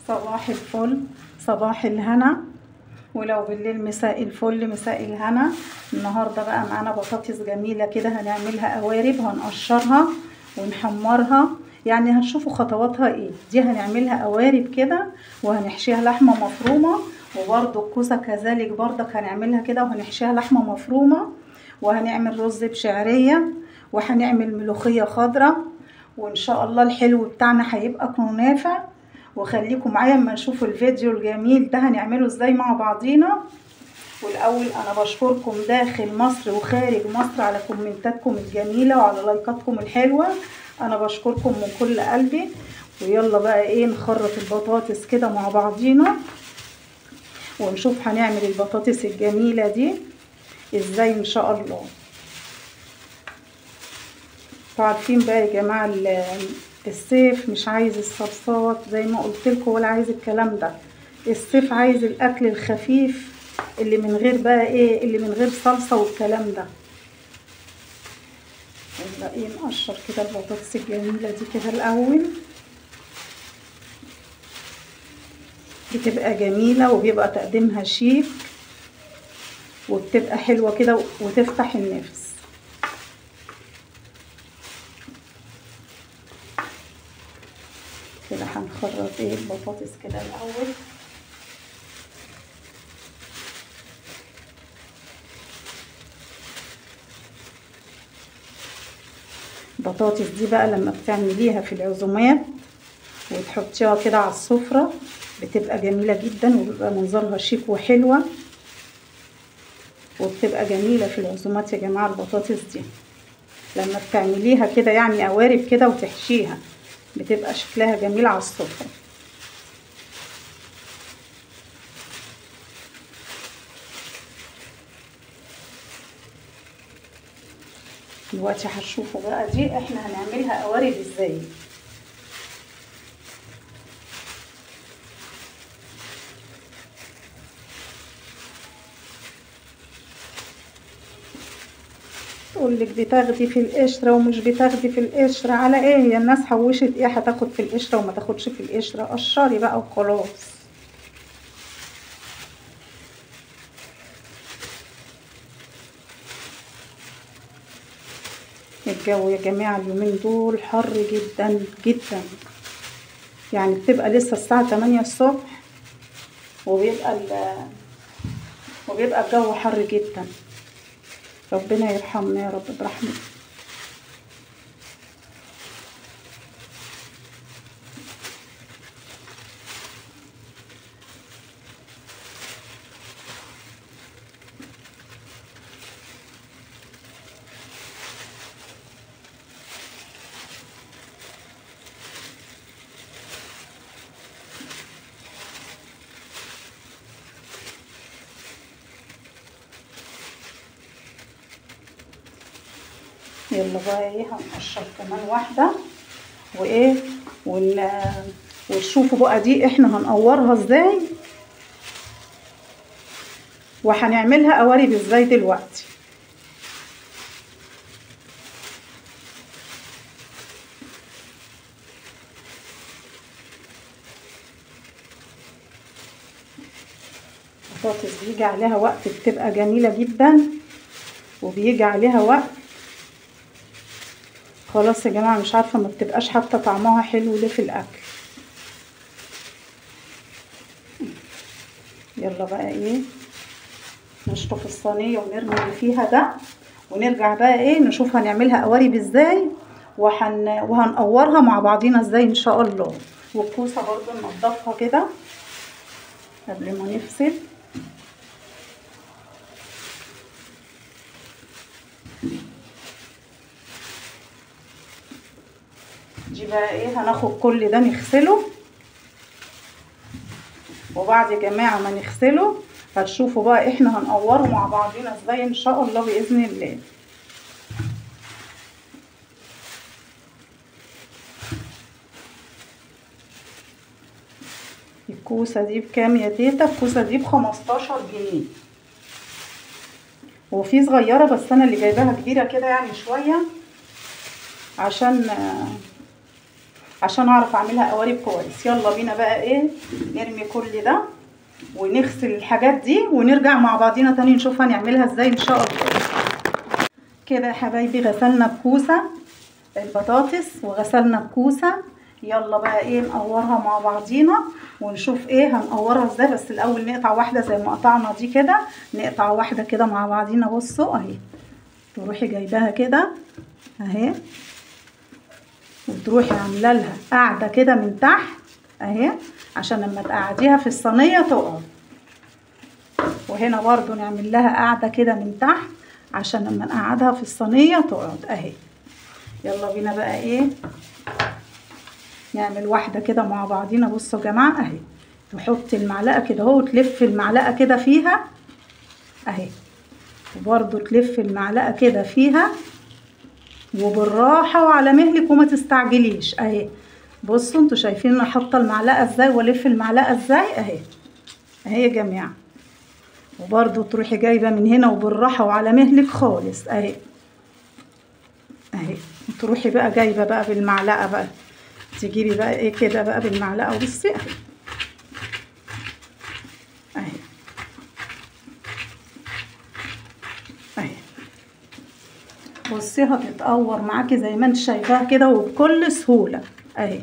صباح الفل، صباح الهنا، ولو بالليل مساء الفل مساء الهنا. النهارده بقى معانا بطاطس جميلة كده، هنعملها قوارب، هنقشرها ونحمرها، يعني هتشوفوا خطواتها ايه. دي هنعملها قوارب كده وهنحشيها لحمه مفرومه، وبرده الكوسه كذلك بردك هنعملها كده وهنحشيها لحمه مفرومه، وهنعمل رز بشعريه، وهنعمل ملوخية خضراء، وان شاء الله الحلو بتاعنا هيبقى كنافه. وخليكم معايا اما نشوف الفيديو الجميل ده هنعمله ازاي مع بعضينا. والاول انا بشكركم داخل مصر وخارج مصر على كومنتاتكم الجميلة وعلى لايكاتكم الحلوة، انا بشكركم من كل قلبي. ويلا بقى ايه نخرط البطاطس كده مع بعضينا ونشوف هنعمل البطاطس الجميلة دي ازاي ان شاء الله. عارفين بقى يا جماعة الصيف مش عايز الصلصات زي ما قلت لكم، ولا عايز الكلام ده. الصيف عايز الاكل الخفيف اللي من غير بقى ايه، اللي من غير صلصه والكلام ده. يلا ايه نقشر كده البطاطس الجميلة دي كده الاول، بتبقى جميلة وبيبقى تقديمها شيك وبتبقى حلوة كده وتفتح النفس. كده هنخرط ايه البطاطس كده الاول. البطاطس دي بقى لما بتعمليها في العزومات وتحطيها كده على السفرة بتبقى جميلة جدا، وبيبقى منظرها شيك وحلوة، وبتبقى جميلة في العزومات يا جماعة. البطاطس دي لما بتعمليها كده يعني قوارب كده وتحشيها بتبقى شكلها جميل على السفرة. دلوقتي هتشوفوا بقى دي احنا هنعملها قوارب ازاي. تقولك بتاخدي في القشرة ومش بتاخدي في القشرة، على ايه يا الناس حوشت ايه هتاخد في القشرة وما تاخدش في القشرة؟ قشري بقى وخلاص. الجو يا جماعة اليومين دول حر جدا جدا، يعني بتبقى لسه الساعة 8 الصبح وبيبقى الجو حر جدا. ربنا يرحمنا يا رب برحمته. يلا بقى ايه هنقشر كمان واحدة وايه وتشوفوا بقى دي احنا هنقورها ازاي وهنعملها قوارب ازاي دلوقتي. البطاطس بيجي عليها وقت بتبقى جميلة جدا، وبيجي عليها وقت خلاص يا جماعة مش عارفه ما بتبقاش حتى طعمها حلو ليه في الاكل. يلا بقى ايه نشطف الصينية ونرمي اللي فيها ده، ونرجع بقى ايه نشوف هنعملها قوارب ازاي وهنقورها مع بعضينا ازاي ان شاء الله. والكوسه برضو ننضفها كده قبل ما نفصل. دي بقى ايه هناخد كل ده نغسله، وبعد يا جماعة ما نغسله هتشوفوا بقى احنا هنقوره مع بعضينا ازاي ان شاء الله باذن الله. الكوسه دي بكام يا تيتا؟ الكوسه دي ب15 جنيه، وفي صغيرة بس انا اللي جايباها كبيرة كده يعني شوية عشان عشان اعرف اعملها قوارب كويس. يلا بينا بقى ايه نرمي كل ده ونغسل الحاجات دي ونرجع مع بعضينا تاني نشوف هنعملها ازاي ان شاء الله. كده يا حبايبي غسلنا الكوسه البطاطس وغسلنا الكوسه. يلا بقى ايه نقورها مع بعضينا ونشوف ايه هنقورها ازاي. بس الاول نقطع واحدة زي ما قطعنا دي كده، نقطع واحدة كده مع بعضينا. بصوا اهي، تروحي جايباها كده اهي، وتروحي عامله لها قاعدة كده من تحت اهي، عشان لما تقعديها في الصينية تقعد. وهنا برضو نعمل لها قاعدة كده من تحت عشان لما نقعدها في الصينية تقعد اهي. يلا بينا بقى ايه نعمل واحدة كده مع بعضينا. بصوا يا جماعة اهي، تحطي المعلقة كده اهو وتلفي المعلقة كده فيها اهي، وبرضو تلفي المعلقة كده فيها، وبالراحه وعلى مهلك وما تستعجليش اهي. بصوا انتوا شايفين انا حاطه المعلقة ازاي والف المعلقة ازاي اهي اهي يا جماعة. وبرضو تروحي جايبه من هنا وبالراحه وعلى مهلك خالص اهي اهي. تروحي بقى جايبه بقى بالمعلقه بقى، تجيبي بقى ايه كده بقى بالمعلقه. وبصي اهي اهي اهي، بصي هتتقور معاكي زي ما انت شايفاها كده وبكل سهولة اهي.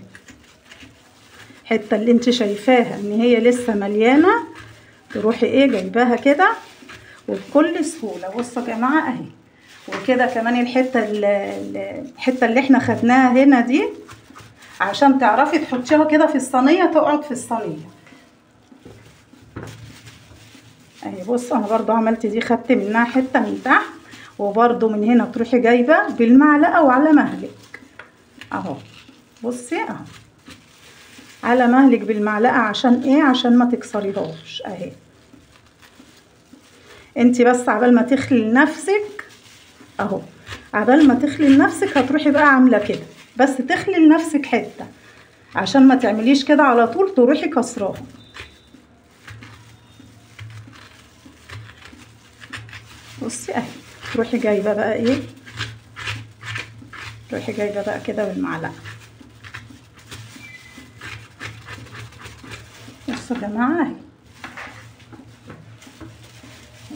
الحتة اللي انت شايفاها ان هي لسه مليانة تروحي ايه جايباها كده وبكل سهولة. بصوا يا جماعة اهي. وكده كمان الحتة اللي احنا خدناها هنا دي عشان تعرفي تحطيها كده في الصينية تقعد في الصينية اهي. بصوا انا برضو عملت دي، خدت منها حتة من تحت، وبرضو من هنا تروحي جايبه بالمعلقه وعلى مهلك اهو. بصي اهو على مهلك بالمعلقه عشان ايه؟ عشان ما تكسريهاش اهي. انتي بس عبال ما تخلي لنفسك اهو، عبال ما تخلي لنفسك هتروحي بقى عامله كده، بس تخلي لنفسك حتة عشان ما تعمليش كده على طول تروحي كسراها. بصي اهي، تروحي جايبه بقى ايه، تروحي جايبه بقى كده بالمعلقه. بصوا يا جماعة اهي،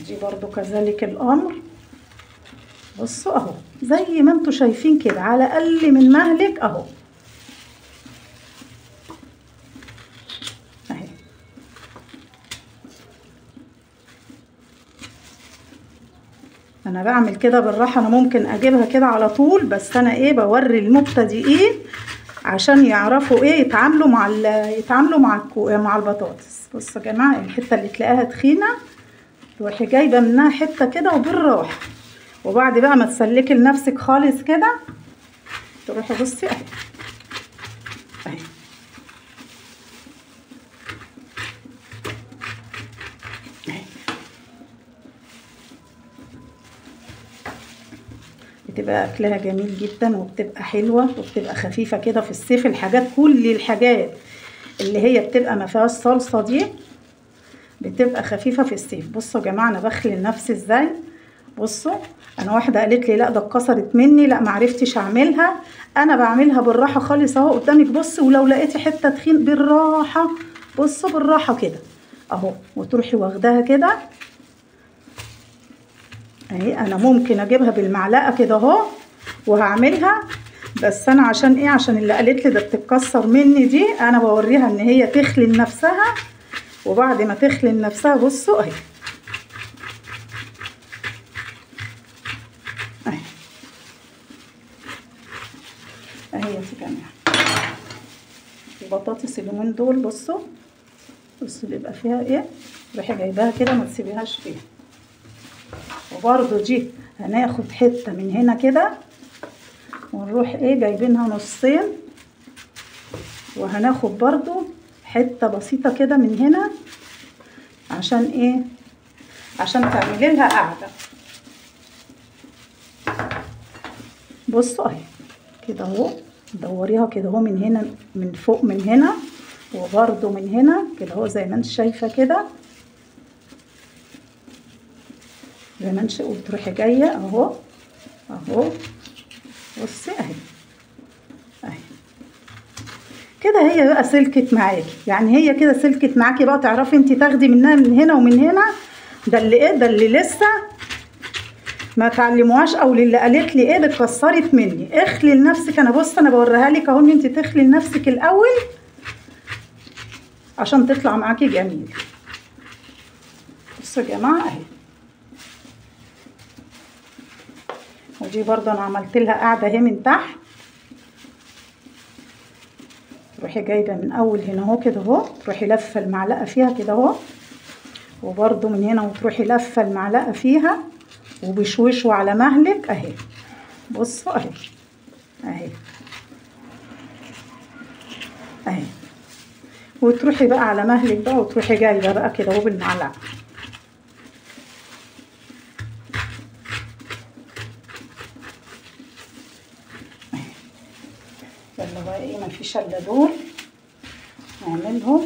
دي برضو كذلك الامر. بصوا اهو زي ما انتوا شايفين كده، على اقل من مهلك اهو اهي. انا بعمل كده بالراحة، انا ممكن اجيبها كده على طول، بس انا ايه بوري المبتدئين عشان يعرفوا ايه يتعاملوا مع يتعاملوا مع البطاطس. بصوا يا جماعة الحتة اللي تلاقيها تخينة تروحي جايبه منها حتة كده وبالراحه، وبعد بقى ما تسلكي لنفسك خالص كده تروحي بصي اهي اهي. بتبقى اكلها جميل جدا، وبتبقى حلوة، وبتبقى خفيفة كده في الصيف. الحاجات كل الحاجات اللي هي بتبقى ما فيهاش صلصه دي بتبقى خفيفة في الصيف. بصوا يا جماعة انا بخلي لنفسي ازاي. بصوا انا واحدة قالت لي لا ده اتكسرت مني، لا معرفتش اعملها. انا بعملها بالراحة خالص اهو قدامك. بصوا ولو لقيتي حتة تخين بالراحة، بصوا بالراحة كده اهو، وتروحي واخداها كده اهي. انا ممكن اجيبها بالمعلقه كده اهو وهعملها، بس انا عشان ايه؟ عشان اللي قالت لي ده بتتكسر مني دي، انا بوريها ان هي تخلي لنفسها، وبعد ما تخلي لنفسها بصوا اهي اهي اهي يا جماعة. البطاطس اليومين دول بصوا بصوا بيبقى فيها ايه، روحي جايباها كده ما تسيبيهاش فيها. وبرده دي هناخد حتة من هنا كده ونروح ايه جايبينها نصين، وهناخد برده حتة بسيطة كده من هنا عشان ايه؟ عشان تعملي لها قاعدة. بصوا اهي كده اهو، دوريها كده اهو من هنا، من فوق من هنا، وبرده من هنا كده اهو زي ما انت شايفه كده، زي ما انت، وتروحي جاية اهو اهو. بصي اهي اهي كده هي بقى سلكت معاكي، يعني هي كده سلكت معاكي بقى، تعرفي انت تاخدي منها من هنا ومن هنا. ده اللي ايه، ده اللي لسه ما تعلموهاش او للي قالت لي ايه ده اتكسرت مني. اخلي لنفسك، انا بص انا بوريها لك اهو، ان انت تخلي لنفسك الاول عشان تطلع معاكي جميل. بصوا يا جماعة اهي، ودي برضه انا عملت لها قاعدة اهي من تحت. تروحي جايبه من اول هنا اهو كده اهو، تروحي لفه المعلقة فيها كده اهو، وبرضه من هنا وتروحي لفه المعلقة فيها، وبشوشوا على مهلك اهي. بصوا اهي اهي اهي، وتروحي بقى على مهلك بقى، وتروحي جايبه بقى كده اهو بالمعلقه. يلا بقى ايه، مفيش الا دول نعملهم.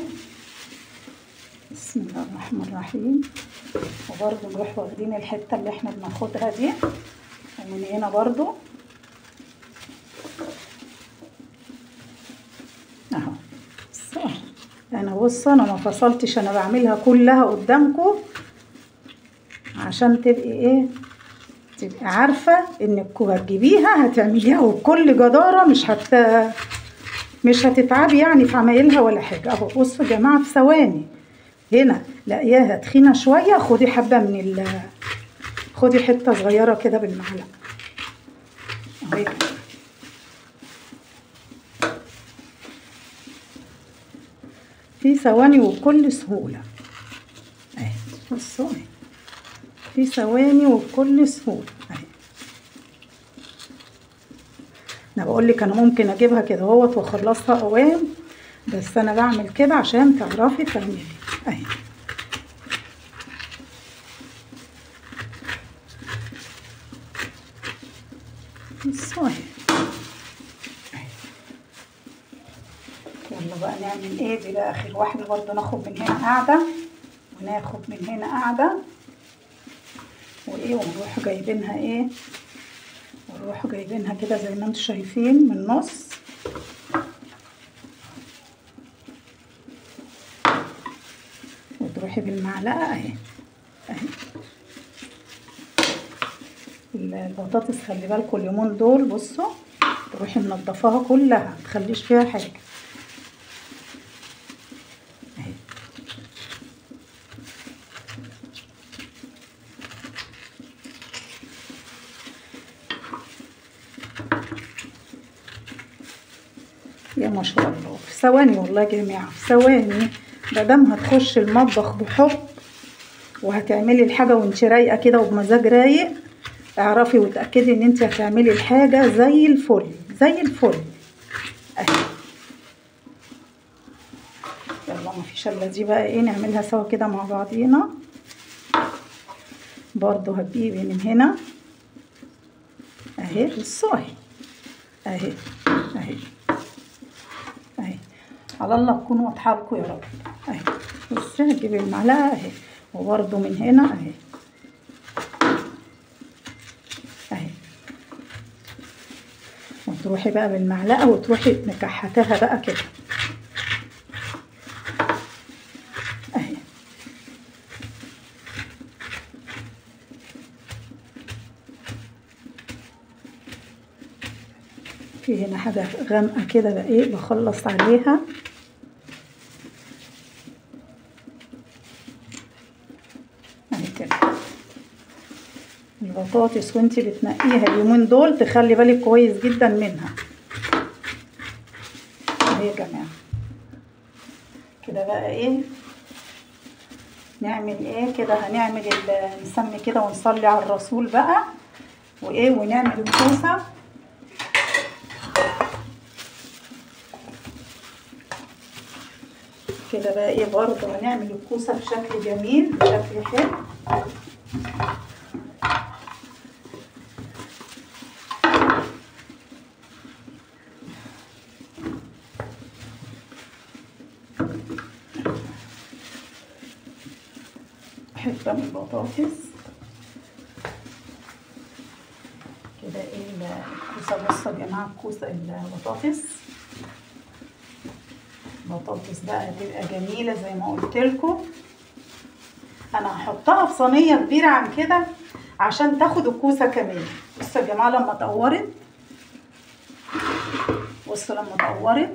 بسم الله الرحمن الرحيم. وبرده نروح واخدين الحتة اللي احنا بناخدها دي، ومن هنا برده اهو. انا بصوا انا ما فصلتش، انا بعملها كلها قدامكم عشان تبقي ايه، تبقي عارفه انك هتجيبيها هتعمليها وبكل جداره، مش هتتعبي يعني في عمايلها ولا حاجة. اهو بصوا يا جماعة في ثواني. هنا لاقياها تخينة شوية، خدي حبه من خدي حتة صغيرة كده بالمعلقه اهي. في ثواني وبكل سهولة اهي. بصوا اهي في ثواني وبكل سهولة اهي. انا بقول لك انا ممكن اجيبها كده اهوت واخلصها اوام، بس انا بعمل كده عشان تعرفي تعملي اهي. بصوا اهي. يلا بقى نعمل ايه، دي بقى اخر واحدة برضو. ناخد من هنا قاعدة وناخد من هنا قاعدة وايه، ونروح جايبينها ايه، ونروح جايبينها كده زي ما انتم شايفين من النص. وتروحي بالمعلقه اهي اهي. البطاطس خلي بالكم اليومين دول، بصوا تروحي منضفاها كلها، متخليش فيها حاجة اهي. يا ما شاء الله في ثواني والله يا جماعة، في ثواني. مادام هتخش المطبخ بحب وهتعملي الحاجة وانت رايقة كده وبمزاج رايق، اعرفي وتاكدي ان انت هتعملي الحاجة زي الفل زي الفل اهي. يلا مفيش الا دي بقى ايه، نعملها سوا كده مع بعضينا. برضو هتجيبي من هنا اهي، بصوا اهي اهي اهي اهي. على الله تكون واضحة لكم يا رب اهي. بصي هتجيبي المعلقة اهي، وبرده من هنا اهي اهي، وتروحي بقى بالمعلقه وتروحي مكحتها بقى كده اهي. في هنا حاجة غامقه كده بقى ايه، بخلص عليها. اهي كده البطاطس وانتي بتنقيها اليومين دول تخلي بالك كويس جدا منها اهي يا جماعة. كده بقى ايه نعمل ايه كده، هنعمل نسمي كده ونصلي على الرسول بقى وايه، ونعمل الكوسه. كده بقى ايه برضه هنعمل الكوسه بشكل جميل بشكل حلو. حتة من البطاطس كده ايه الكوسه. بصوا يا جماعة الكوسه البطاطس بطاطس بقى هتبقى جميلة زي ما قلت لكم. انا هحطها في صينية كبيرة عن كده عشان تاخد الكوسه كمان. بصوا يا جماعة لما اتقورت، بصوا لما اتقورت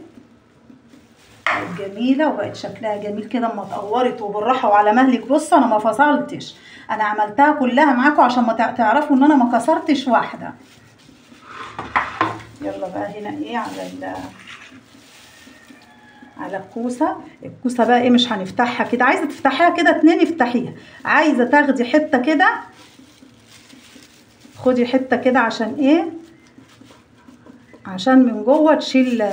بقت جميلة وبقت شكلها جميل كده اما اتقورت، وبالراحه وعلى مهلك. بصوا انا ما فصلتش، انا عملتها كلها معاكم عشان ما تعرفوا ان انا ما كسرتش واحدة. يلا بقى هنا ايه على الكوسه. الكوسه بقى ايه مش هنفتحها كده، عايزه تفتحيها كده اتنين افتحيها، عايزه تاخدي حتة كده خدي حتة كده، عشان ايه؟ عشان من جوه تشيل،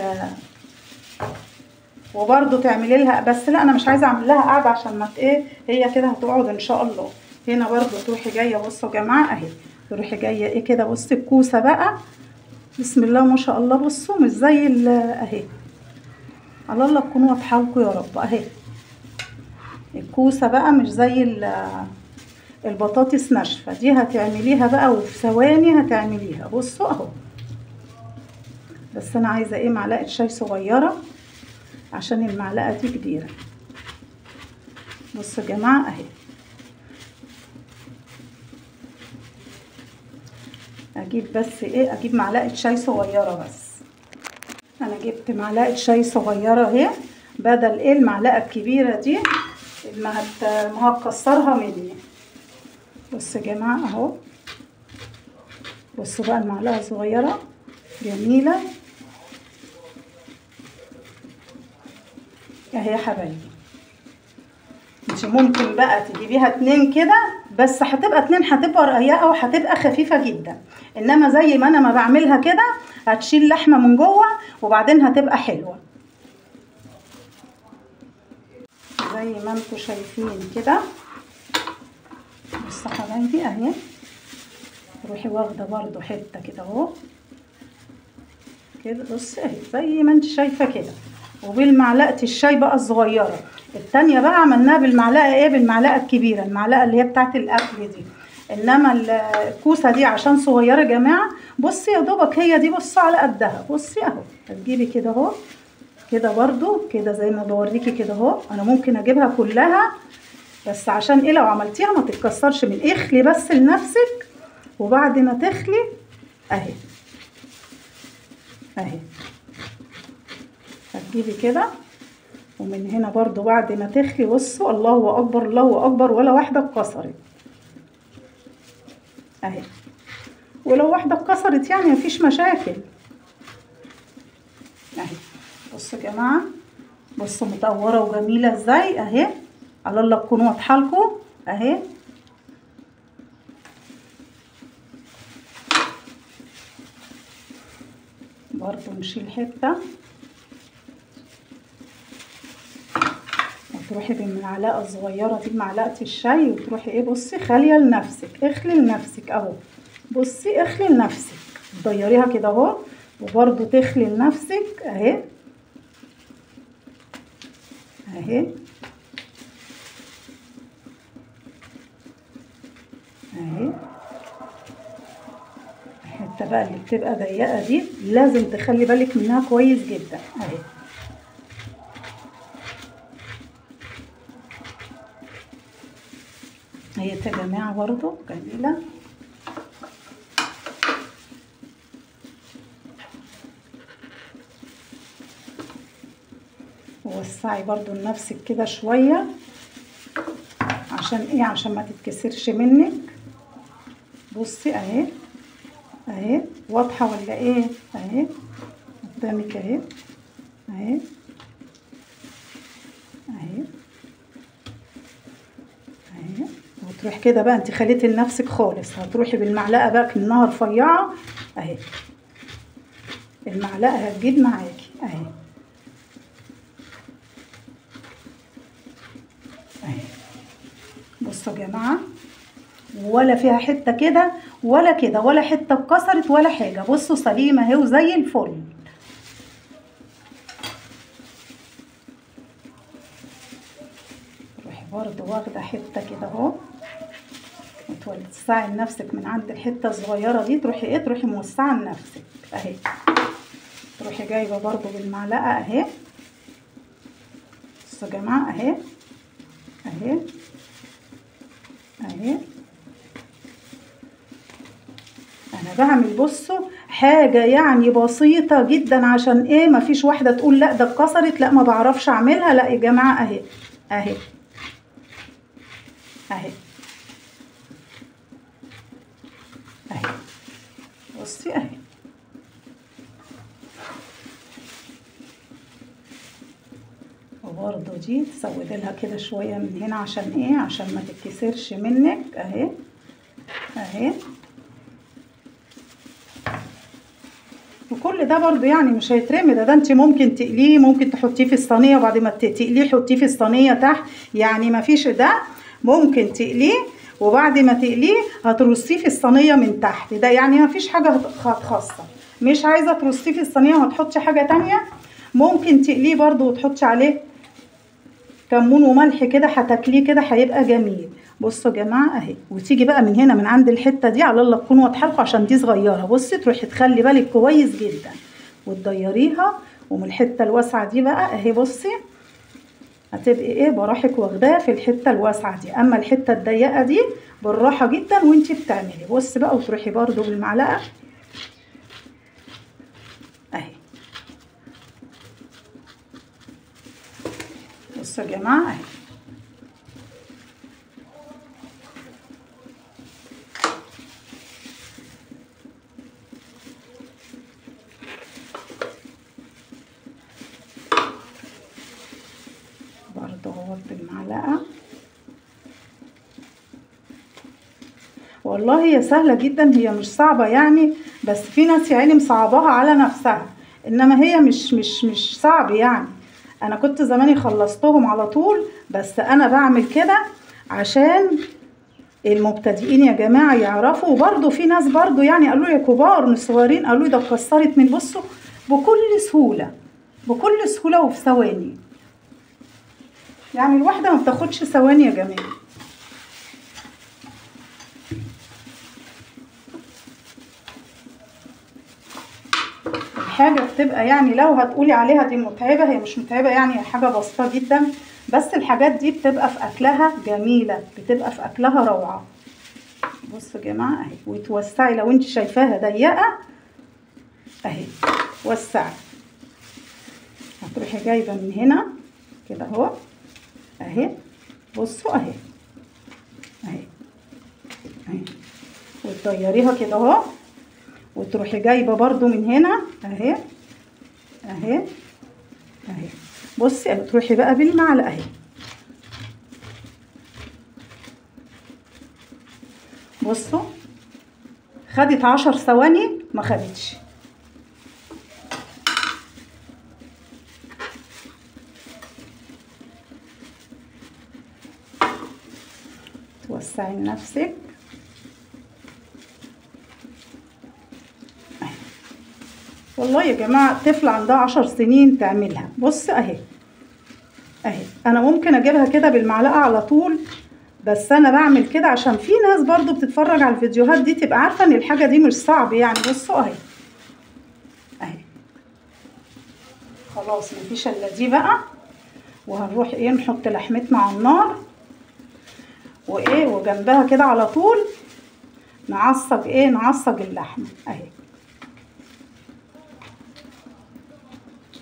وبرده تعملي لها، بس لا انا مش عايزه اعمل لها قاعدة عشان ما ايه، هي كده هتقعد ان شاء الله. هنا برده تروحي جاية، بصوا يا جماعة اهي، تروحي جاية ايه كده. بصي الكوسه بقى بسم الله ما شاء الله، بصوا مش زي اهي، على الله تكون واضحة لكم يا رب. اهي الكوسه بقى مش زي البطاطس ناشفة، دي هتعمليها بقى وفي ثواني هتعمليها. بصوا اهو، بس انا عايزه ايه معلقه شاي صغيرة عشان المعلقة دي كبيرة. بصوا يا جماعة اهي، اجيب بس ايه، اجيب معلقه شاي صغيرة بس. انا جبت معلقه شاي صغيرة اهي بدل ايه المعلقة الكبيرة دي ما هتكسرها مني. بصوا يا جماعة اهو، بصوا بقى المعلقة صغيرة جميلة اهي يا حبايبي. انت ممكن بقى تجيبيها اتنين كده، بس هتبقى اتنين هتبقى رقيقه وهتبقى خفيفة جدا، انما زي ما انا ما بعملها كده هتشيل لحمه من جوه وبعدين هتبقى حلوة زي ما انتوا شايفين كده. بصوا حبايبي اهي، روحي واخده برضو حتة كده اهو كده، بصي اهي زي ما انت شايفه كده، وبالمعلقه الشاي بقى الصغيرة. التانية بقى عملناها بالمعلقه ايه، بالمعلقه الكبيرة، المعلقة اللي هي بتاعت الاكل دي. انما الكوسه دي عشان صغيرة يا جماعة، بصي يا دوبك هي دي، بصوا على قدها. بصي اهو، هتجيبي كده اهو كده برضو كده زي ما بوريكي كده اهو. انا ممكن اجيبها كلها بس عشان ايه، لو عملتيها ما تتكسرش من اخلي بس لنفسك، وبعد ما تخلي اهي اهي هتجيبي كده، ومن هنا برضو بعد ما تخلي. بصوا الله اكبر الله اكبر، ولا واحدة اتكسرت اهي، ولو واحدة اتكسرت يعني مفيش مشاكل اهي. بصوا يا جماعة، بصوا متقوره وجميلة ازاي اهي، على الله تكون واضحة لكم اهي. برضو نشيل حتة، وتروحي بالمعلقه الصغيرة دي معلقه الشاي، وتروحي ايه، بصي خالية لنفسك، اخلي لنفسك اهو، بصي اخلي لنفسك، تضيريها كده اهو، وبرضو تخلي لنفسك اهي اهي اهي. الحتة بقى اللي بتبقى ضيقه دي لازم تخلي بالك منها كويس جدا اهي. اهي يا جماعة برضو جميلة. ووسعي برضو لنفسك كده شوية عشان ايه، عشان ما تتكسرش منك. بصي اهي اهي، واضحة ولا ايه؟ اهي قدامك اهي اهي اهي اهي. وتروح كده بقى، انت خليتي لنفسك خالص، هتروحي بالمعلقه بقى كأنها رفيعة اهي، المعلقة هتجيب معاكي اهي اهي. بصوا يا جماعة، ولا فيها حتة كده ولا كده، ولا حتة اتكسرت ولا حاجة. بصوا سليمة اهي وزي الفل. روحي برضو واخده حتة كده اهو، وتوسعي لنفسك من عند الحتة الصغيرة دي، تروحي ايه، تروحي موسعه لنفسك اهي. تروحي جايبه برضو بالمعلقه اهي بصوا يا جماعة اهي اهي اهي. انا بعمل بصوا حاجة يعني بسيطة جدا، عشان ايه مفيش واحدة تقول لا ده اتكسرت، لا ما بعرفش اعملها. لا يا جماعة اهي اهي اهي اهي. بصي اهي. وبرضه دي تسودي لها كده شوية من هنا عشان ايه، عشان ما تتكسرش منك. اهي اهي. وكل ده برضو يعني مش هيترمي، ده انت ممكن تقليه، ممكن تحطيه في الصينية، وبعد ما تقليه حطيه في الصينية تحت، يعني ما فيش. ده ممكن تقليه وبعد ما تقليه هترصيه في الصينية من تحت، ده يعني ما فيش حاجة هتخسر. مش عايزه ترصيه في الصينية وهتحطي حاجة تانية، ممكن تقليه برضو وتحطي عليه كمون وملح كده، هتاكليه كده هيبقى جميل. بصوا يا جماعة اهي. وتيجي بقى من هنا من عند الحتة دي، على الله تكون واضحة لكم عشان دي صغيرة. بصي تروحي تخلي بالك كويس جدا وتديريها، ومن الحتة الواسعة دي بقى اهي. بصي هتبقي ايه براحك واخداها في الحتة الواسعة دي، اما الحتة الضيقه دي بالراحة جدا وانتي بتعملي. بصي بقى وتروحي برده بالمعلقه اهي. بصوا يا جماعة اهي. برضه اهوت بالمعلقه. والله هي سهلة جدا، هي مش صعبة يعني، بس في ناس يا عيني مصعباها على نفسها، انما هي مش مش مش صعب يعني. انا كنت زماني خلصتهم على طول، بس انا بعمل كده عشان المبتدئين يا جماعة يعرفوا. وبرده في ناس برده يعني قالوا لي كبار مش صغيرين، قالوا لي ده اتكسرت من، بصوا بكل سهولة بكل سهولة وفي ثواني، يعني الواحدة ما بتاخدش ثواني يا جماعة. الحاجة بتبقى يعني لو هتقولي عليها دي متعبة، هي مش متعبة يعني، هي حاجة بسيطة جدا، بس الحاجات دي بتبقى في اكلها جميلة، بتبقى في اكلها روعه. بصوا يا جماعة اهي. وتوسعي لو انت شايفاها ضيقه اهي، وسعي. هتروحي جايبه من هنا كده اهو اهي. بصوا اهي اهي اهي، وتديريها كده اهو، وتروحي جايبه برضو من هنا اهي اهي اهي. بصي تروحي بقى بالمعلقه اهي. بصوا خدت 10 ثواني ما خدتش. توسعي لنفسك. والله يا جماعة طفل عندها 10 سنين تعملها. بص اهي اهي. انا ممكن اجيبها كده بالمعلقه على طول، بس انا بعمل كده عشان في ناس برضو بتتفرج على الفيديوهات دي تبقى عارفه ان الحاجة دي مش صعب يعني. بصوا اهي اهي. خلاص مفيش الا دي بقى. وهنروح ايه نحط لحمتنا على النار، وايه وجنبها كده على طول نعصج ايه، نعصج اللحمة اهي.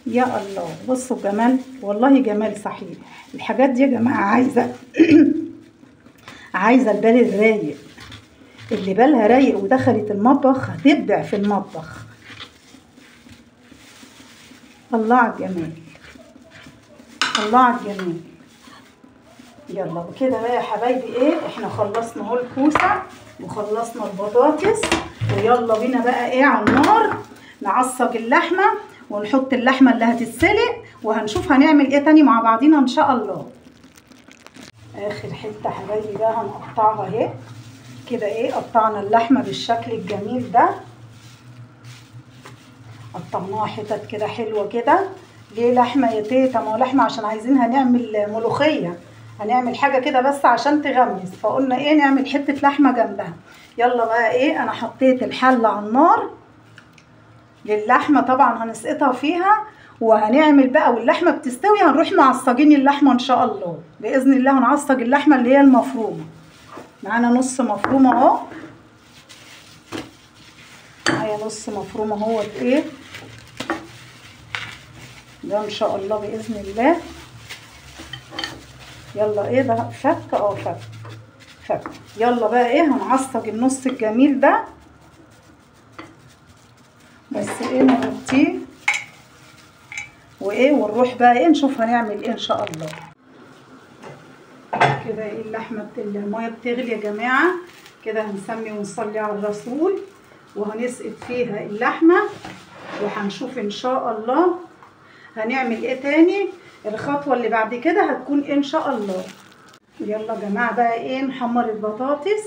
يا الله بصوا الجمال، والله جمال صحيح. الحاجات دي يا جماعة عايزه عايزه البال الرايق، اللي بالها رايق ودخلت المطبخ هتبدع في المطبخ. الله على الجمال، الله على الجمال. يلا وكده بقى يا حبايبي ايه، احنا خلصنا اهو الكوسه وخلصنا البطاطس، ويلا بينا بقى ايه على النار نعصج اللحمة ونحط اللحمة اللي هتتسلق، وهنشوف هنعمل ايه تاني مع بعضينا ان شاء الله. اخر حتة حبايبي بقى هنقطعها اهي كده. ايه قطعنا اللحمة بالشكل الجميل ده، قطعناها حتت كده حلوة كده. ليه لحمه يا تيتا؟ ما هو لحمه عشان عايزينها نعمل ملوخية، هنعمل حاجة كده بس عشان تغمس، فقلنا ايه نعمل حتة لحمه جنبها. يلا بقى ايه، انا حطيت الحلة على النار للحمه طبعا هنسقطها فيها، وهنعمل بقى واللحمة بتستوي هنروح معصجين اللحمة ان شاء الله باذن الله. هنعصج اللحمة اللي هي المفرومه. معانا نص مفرومه اهو، معايا نص مفرومه اهوت ايه ده ان شاء الله باذن الله. يلا ايه ده فك اهو، فك فك. يلا بقى ايه هنعصج النص الجميل ده، بس ايه نغطيه وايه، ونروح بقى ايه نشوف هنعمل ايه ان شاء الله. كده ايه اللحمة المية بتغلي يا جماعة كده. هنسمي ونصلي على الرسول، وهنسقط فيها اللحمة، وهنشوف ان شاء الله هنعمل ايه تاني. الخطوة اللي بعد كده هتكون ايه ان شاء الله. يلا يا جماعة بقى ايه نحمر البطاطس،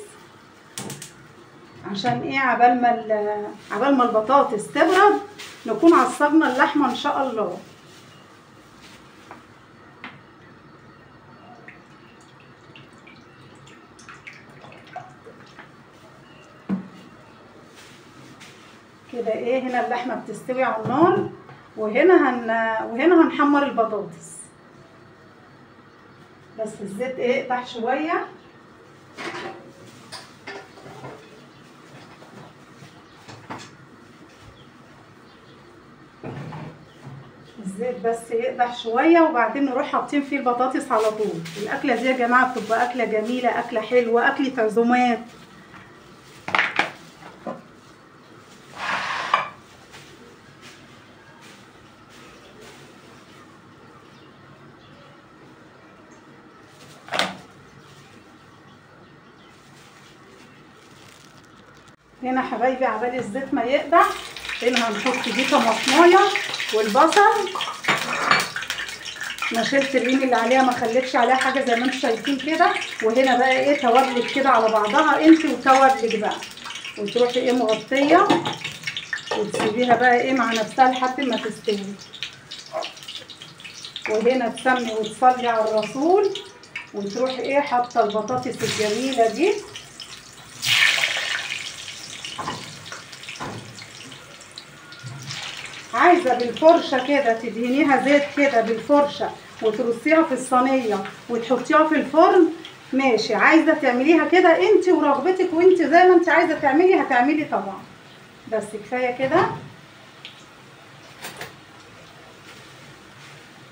عشان ايه عبال ما البطاطس تبرد نكون عصجنا اللحمة ان شاء الله. كده ايه هنا اللحمة بتستوي على النار، وهنا هنحمر البطاطس. بس الزيت ايه تحت شوية. الزيت بس يقدح شوية، وبعدين نروح حاطين فيه البطاطس على طول. الاكلة دي يا جماعة بتبقى اكله جميلة، اكله حلوة، اكله عزومات. هنا حبايبي عبال الزيت ما يقدح، هنا هنحط دي طماطمايه والبصل. انا شلت الريم اللي عليها، ما خليتش عليها حاجة زي ما انتم شايفين كده. وهنا بقى ايه توابلك كده على بعضها انت وتوابلك بقى، وتروحي ايه مغطيه وتسيبيها بقى ايه مع نفسها لحد ما تستوي. وهنا تسمي وتصلي على الرسول، وتروحي ايه حاطه البطاطس الجميلة دي. عايزه بالفرشه كده تدهنيها زيت كده بالفرشه، وترصيها في الصينية وتحطيها في الفرن، ماشي. عايزه تعمليها كده انت ورغبتك، وانت زي ما انت عايزه تعملي هتعملي طبعا. بس كفاية كده.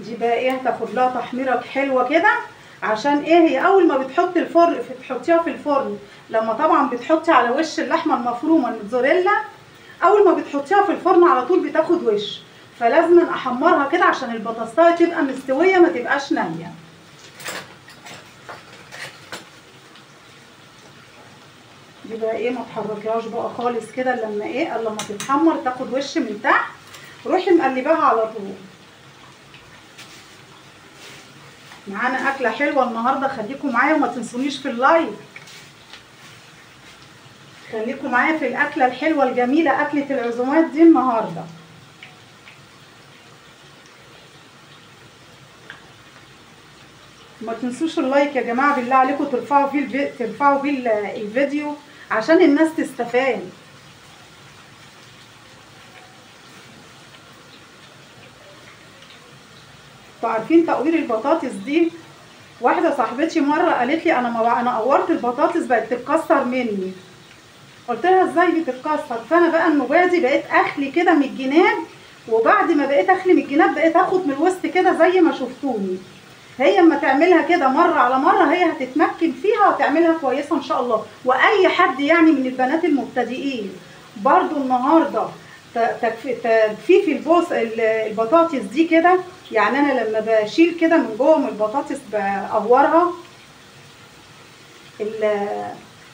دي بقى ايه هتاخد لها تحميره حلوة كده، عشان ايه هي اول ما بتحط الفرن تحطيها في الفرن، لما طبعا بتحطي على وش اللحمة المفرومه الموتزاريلا، اول ما بتحطيها في الفرن على طول بتاخد وش، فلازم احمرها كده عشان البطاطسايه تبقى مستوية ما تبقاش نيه. دي بقى ايه ما تحركيهاش بقى خالص كده لما ايه لما تتحمر تاخد وش من تحت، روحي مقلباها على طول. معانا اكله حلوة النهارده، خليكم معايا وما تنسونيش في ال like. خليكم معايا في الاكلة الحلوة الجميلة، اكله العزومات دي النهارده. ما تنسوش ال like يا جماعة بالله عليكم، ترفعوا فيه الفيديو عشان الناس تستفاد. انتوا عارفين تقوير البطاطس دي، واحدة صاحبتي مرة قالت لي انا قورت البطاطس بقت تتكسر مني. قلت لها ازاي بتتكسر؟ فانا بقى النوبة دي بقيت اخلي كده من الجناب، وبعد ما بقيت اخلي من الجناب بقيت اخد من الوسط كده زي ما شفتوني. هي اما تعملها كده مرة على مرة هي هتتمكن فيها وتعملها كويسة ان شاء الله. واي حد يعني من البنات المبتدئين برضو النهارده تجفيف البطاطس دي كده، يعني انا لما بشيل كده من جوه من البطاطس بقورها،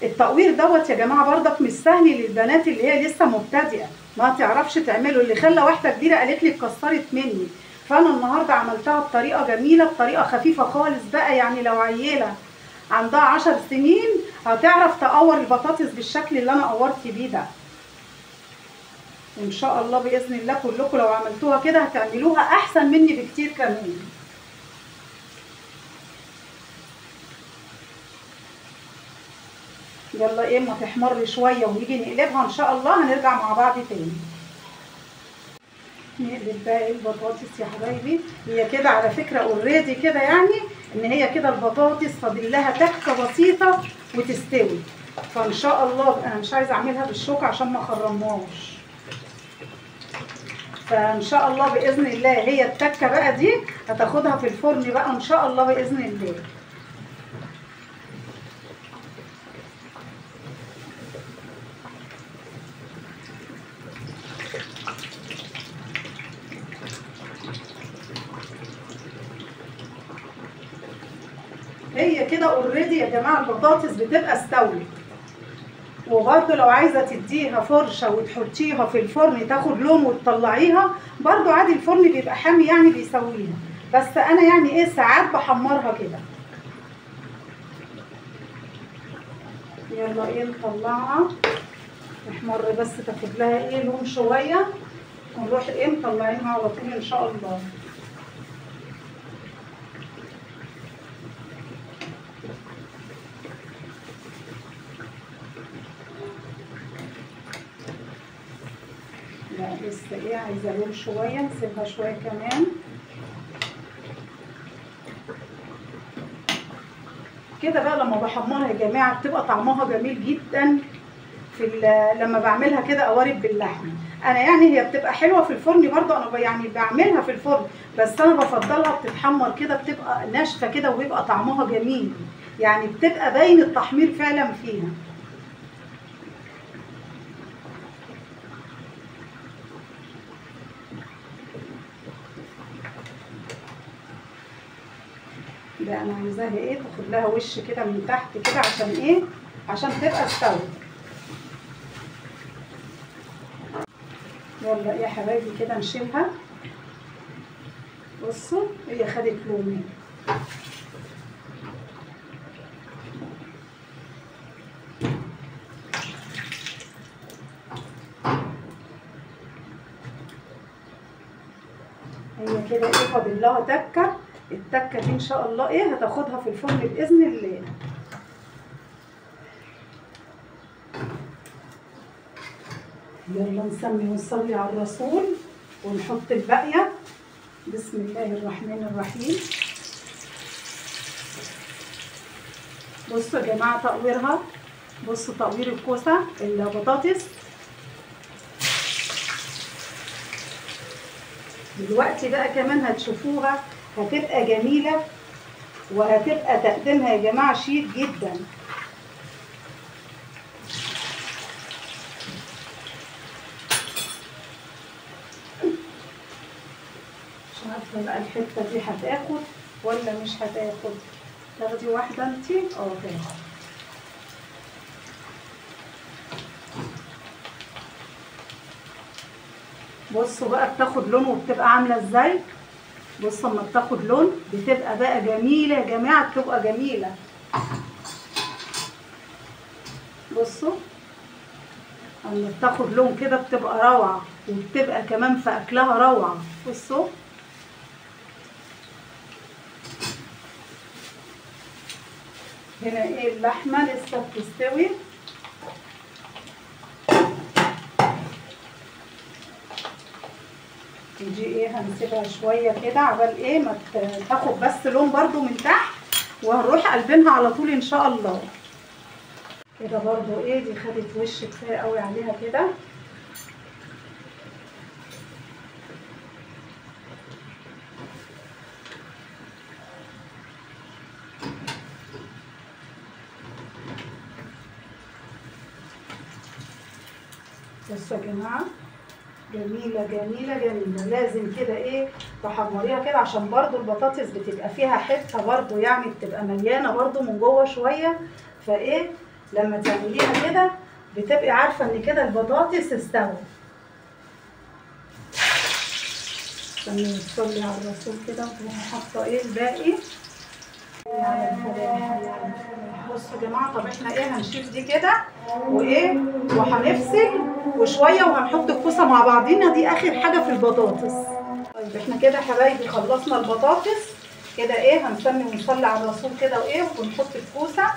التقوير دوت يا جماعة برضك مش سهل للبنات اللي هي لسه مبتدئة ما تعرفش تعمله. اللي خلى واحدة كبيرة قالت لي اتكسرت مني، فانا النهارده عملتها بطريقة جميلة، بطريقة خفيفة خالص بقى، يعني لو عيله عندها 10 سنين هتعرف تقور البطاطس بالشكل اللي انا قورت بيه ده. ان شاء الله باذن الله كلكم لو عملتوها كده هتعملوها احسن مني بكتير كمان. يلا ايه ما تحمر شوية ونيجي نقلبها ان شاء الله، هنرجع مع بعض تاني. نقلب بقى البطاطس يا حبايبي. هي كده على فكرة already كده، يعني ان هي كده البطاطس فاضل لها تكه بسيطة وتستوي. فان شاء الله انا مش عايزه اعملها بالشوكة عشان ما اخرمهاش. فان شاء الله باذن الله هي التكه بقى دي هتاخدها في الفرن بقى ان شاء الله باذن الله. هي كده already يا جماعة البطاطس بتبقى استوت. وبرده لو عايزه تديها فرشه وتحطيها في الفرن تاخد لون وتطلعيها برده عادي، الفرن بيبقى حامي يعني بيسويها، بس انا يعني ايه ساعات بحمرها كده. يلا ايه نطلعها تحمر بس تاخد لها ايه لون شوية، ونروح ايه مطلعينها على طول ان شاء الله. لا لسه ايه عايزه لون شوية، نسيبها شوية كمان كده بقى. لما بحمرها يا جماعة بتبقى طعمها جميل جدا في لما بعملها كده قوارب باللحمه. انا يعني هي بتبقى حلوة في الفرن برضو، انا يعني بعملها في الفرن، بس انا بفضلها بتتحمر كده، بتبقى ناشفة كده وبيبقى طعمها جميل، يعني بتبقى باين التحمير فعلا فيها. ده انا عايزاها ايه تاخد لها وش كده من تحت كده عشان ايه، عشان تبقى استوت. يلا يا حبايبي كده نشيلها. بصوا هي خدت لونين. هي كده ايه فاضل لها تكه، التكه دي ان شاء الله ايه هتاخدها في الفرن باذن الله. يلا نسمي ونصلي على الرسول ونحط الباقية. بسم الله الرحمن الرحيم. بصوا يا جماعة تقويرها، بصوا تقوير الكوسه البطاطس. دلوقتي بقى كمان هتشوفوها هتبقى جميلة، وهتبقى تقديمها يا جماعة شيك جدا. مش عارفه بقى الحتة دي هتاخد ولا مش هتاخد. تاخدي واحدة انتي؟ اه تاخد. بصوا بقى بتاخد لون وبتبقى عامله ازاي. بصوا اما بتاخد لون بتبقى بقى جميلة يا جماعة، بتبقى جميلة. بصوا اما بتاخد لون كده بتبقى روعه، وبتبقى كمان في اكلها روعه. بصوا هنا ايه اللحمة لسه بتستوي. دي ايه هنسيبها شوية كده عبال ايه ما تاخد بس لون برده من تحت، وهنروح قلبينها على طول ان شاء الله. كده برده ايه دي خدت وش كفاية قوي عليها كده. بصوا يا جماعة جميلة جميلة جميلة. لازم كده ايه تحمريها كده عشان برضو البطاطس بتبقى فيها حتة برضو، يعني بتبقى مليانة برضو من جوه شوية. فايه لما تعمليها كده بتبقي عارفه ان كده البطاطس استوت. استني نصلي على الرسول كده وتروحي حاطه ايه الباقي على الفلاح. بصوا يا جماعة، طب احنا ايه هنشيل دي كده وايه وهنفصل وشوية وهنحط الكوسه مع بعضينا، دي اخر حاجة في البطاطس. طيب احنا كده حبايبي خلصنا البطاطس كده ايه هنسمي ونصلي على الرسول كده وايه ونحط الكوسه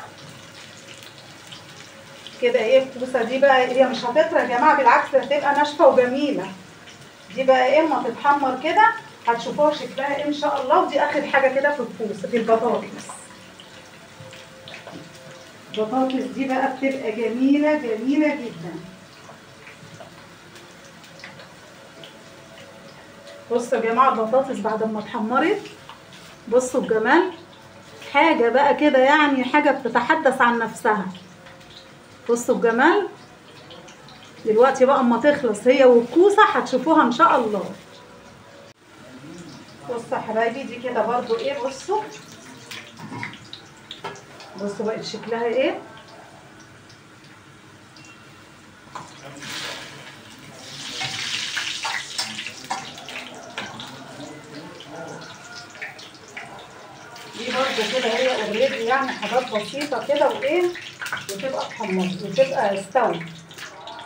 كده ايه. الكوسه دي بقى هي مش هتطرى يا جماعة، بالعكس هتبقى ناشفة وجميلة. دي بقى ايه اما تتحمر كده هتشوفوها شكلها ايه ان شاء الله. ودي اخر حاجة كده في الكوسه في البطاطس. البطاطس دي بقى بتبقى جميلة جميلة جدا. بصوا يا جماعة البطاطس بعد ما اتحمرت، بصوا الجمال، حاجة بقى كده يعني حاجة بتتحدث عن نفسها. بصوا الجمال. دلوقتي بقى اما تخلص هي والكوسه هتشوفوها ان شاء الله. بصوا يا حبايبي دي كده برضو ايه، بصوا بصوا بقت شكلها ايه. دي برضو كده هي already يعني حاجات بسيطة كده وايه، وتبقى اتحمرت وتبقى استوت،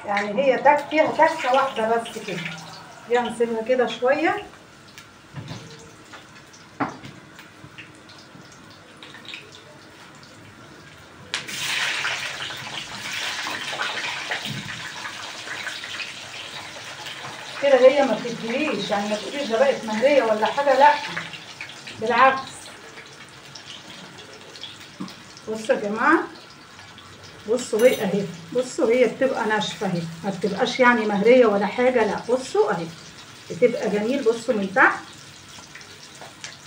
يعني هي فيها تكه واحدة بس كده. دي هنسيبها كده شوية. كده هي ما بتديش يعني، ما تقوليش ده بقت مهريه ولا حاجة، لا بالعكس. بصوا يا جماعة، بصوا هي اهي، بصوا هي بتبقى ناشفة اهي، ما بتبقاش يعني مهريه ولا حاجة، لا بصوا اهي بتبقى جميل. بصوا من تحت،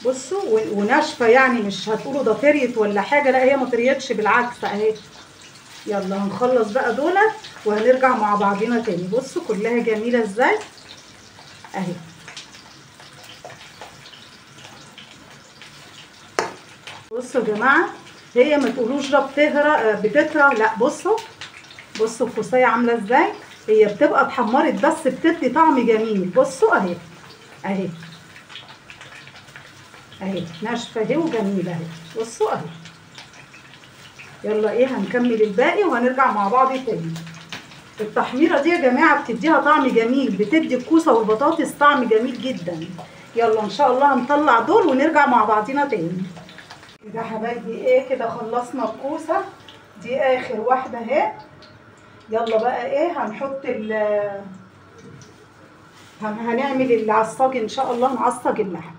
بصوا وناشفه يعني، مش هتقولوا ده طريت ولا حاجة، لا هي ما طريتش بالعكس اهي. يلا هنخلص بقى دولت وهنرجع مع بعضينا تاني. بصوا كلها جميلة ازاي اهي. بصوا يا جماعة هي ما تقولوش ده بتهرى بتطرى، لا بصوا بصوا الكوسيه عامله ازاي، هي بتبقى اتحمرت بس بتدي طعم جميل. بصوا اهي اهي اهي ناشفة اهي وجميلة اهي. بصوا اهي. يلا ايه هنكمل الباقي وهنرجع مع بعض تاني. التحميره دي يا جماعة بتديها طعم جميل، بتدي الكوسه والبطاطس طعم جميل جدا. يلا ان شاء الله هنطلع دول ونرجع مع بعضينا تاني. كده حبايبي ايه كده خلصنا الكوسه دي، اخر واحدة اهي. يلا بقى ايه هنحط هنعمل العصاج ان شاء الله، نعصج اللحم.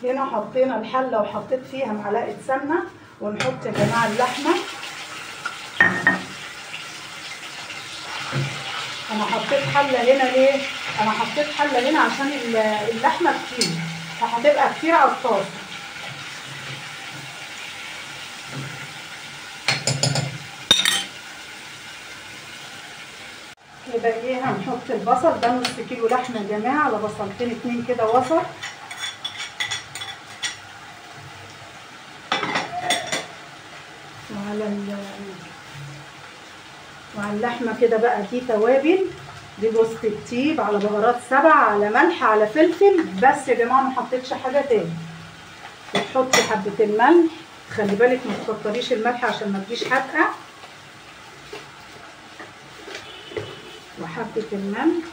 هنا حطينا الحلة وحطيت فيها معلقه سمنه، ونحط يا جماعة اللحمة. انا حطيت حله هنا ليه؟ انا حطيت حله هنا عشان اللحمة كتير، فهتبقى كتير على الطاسه. كده ايه هنحط البصل ده، نص كيلو لحمه يا جماعة على بصلتين 2 كده وسط. وعلى اللحمة كده بقى دي توابل، دي جوز الطيب على بهارات 7 على ملح على فلفل بس يا جماعة، ما حطيتش حاجة تاني. وتحطي حبه الملح، خلي بالك ما تكتريش الملح عشان ما تجيش حادقه. وحبه الملح،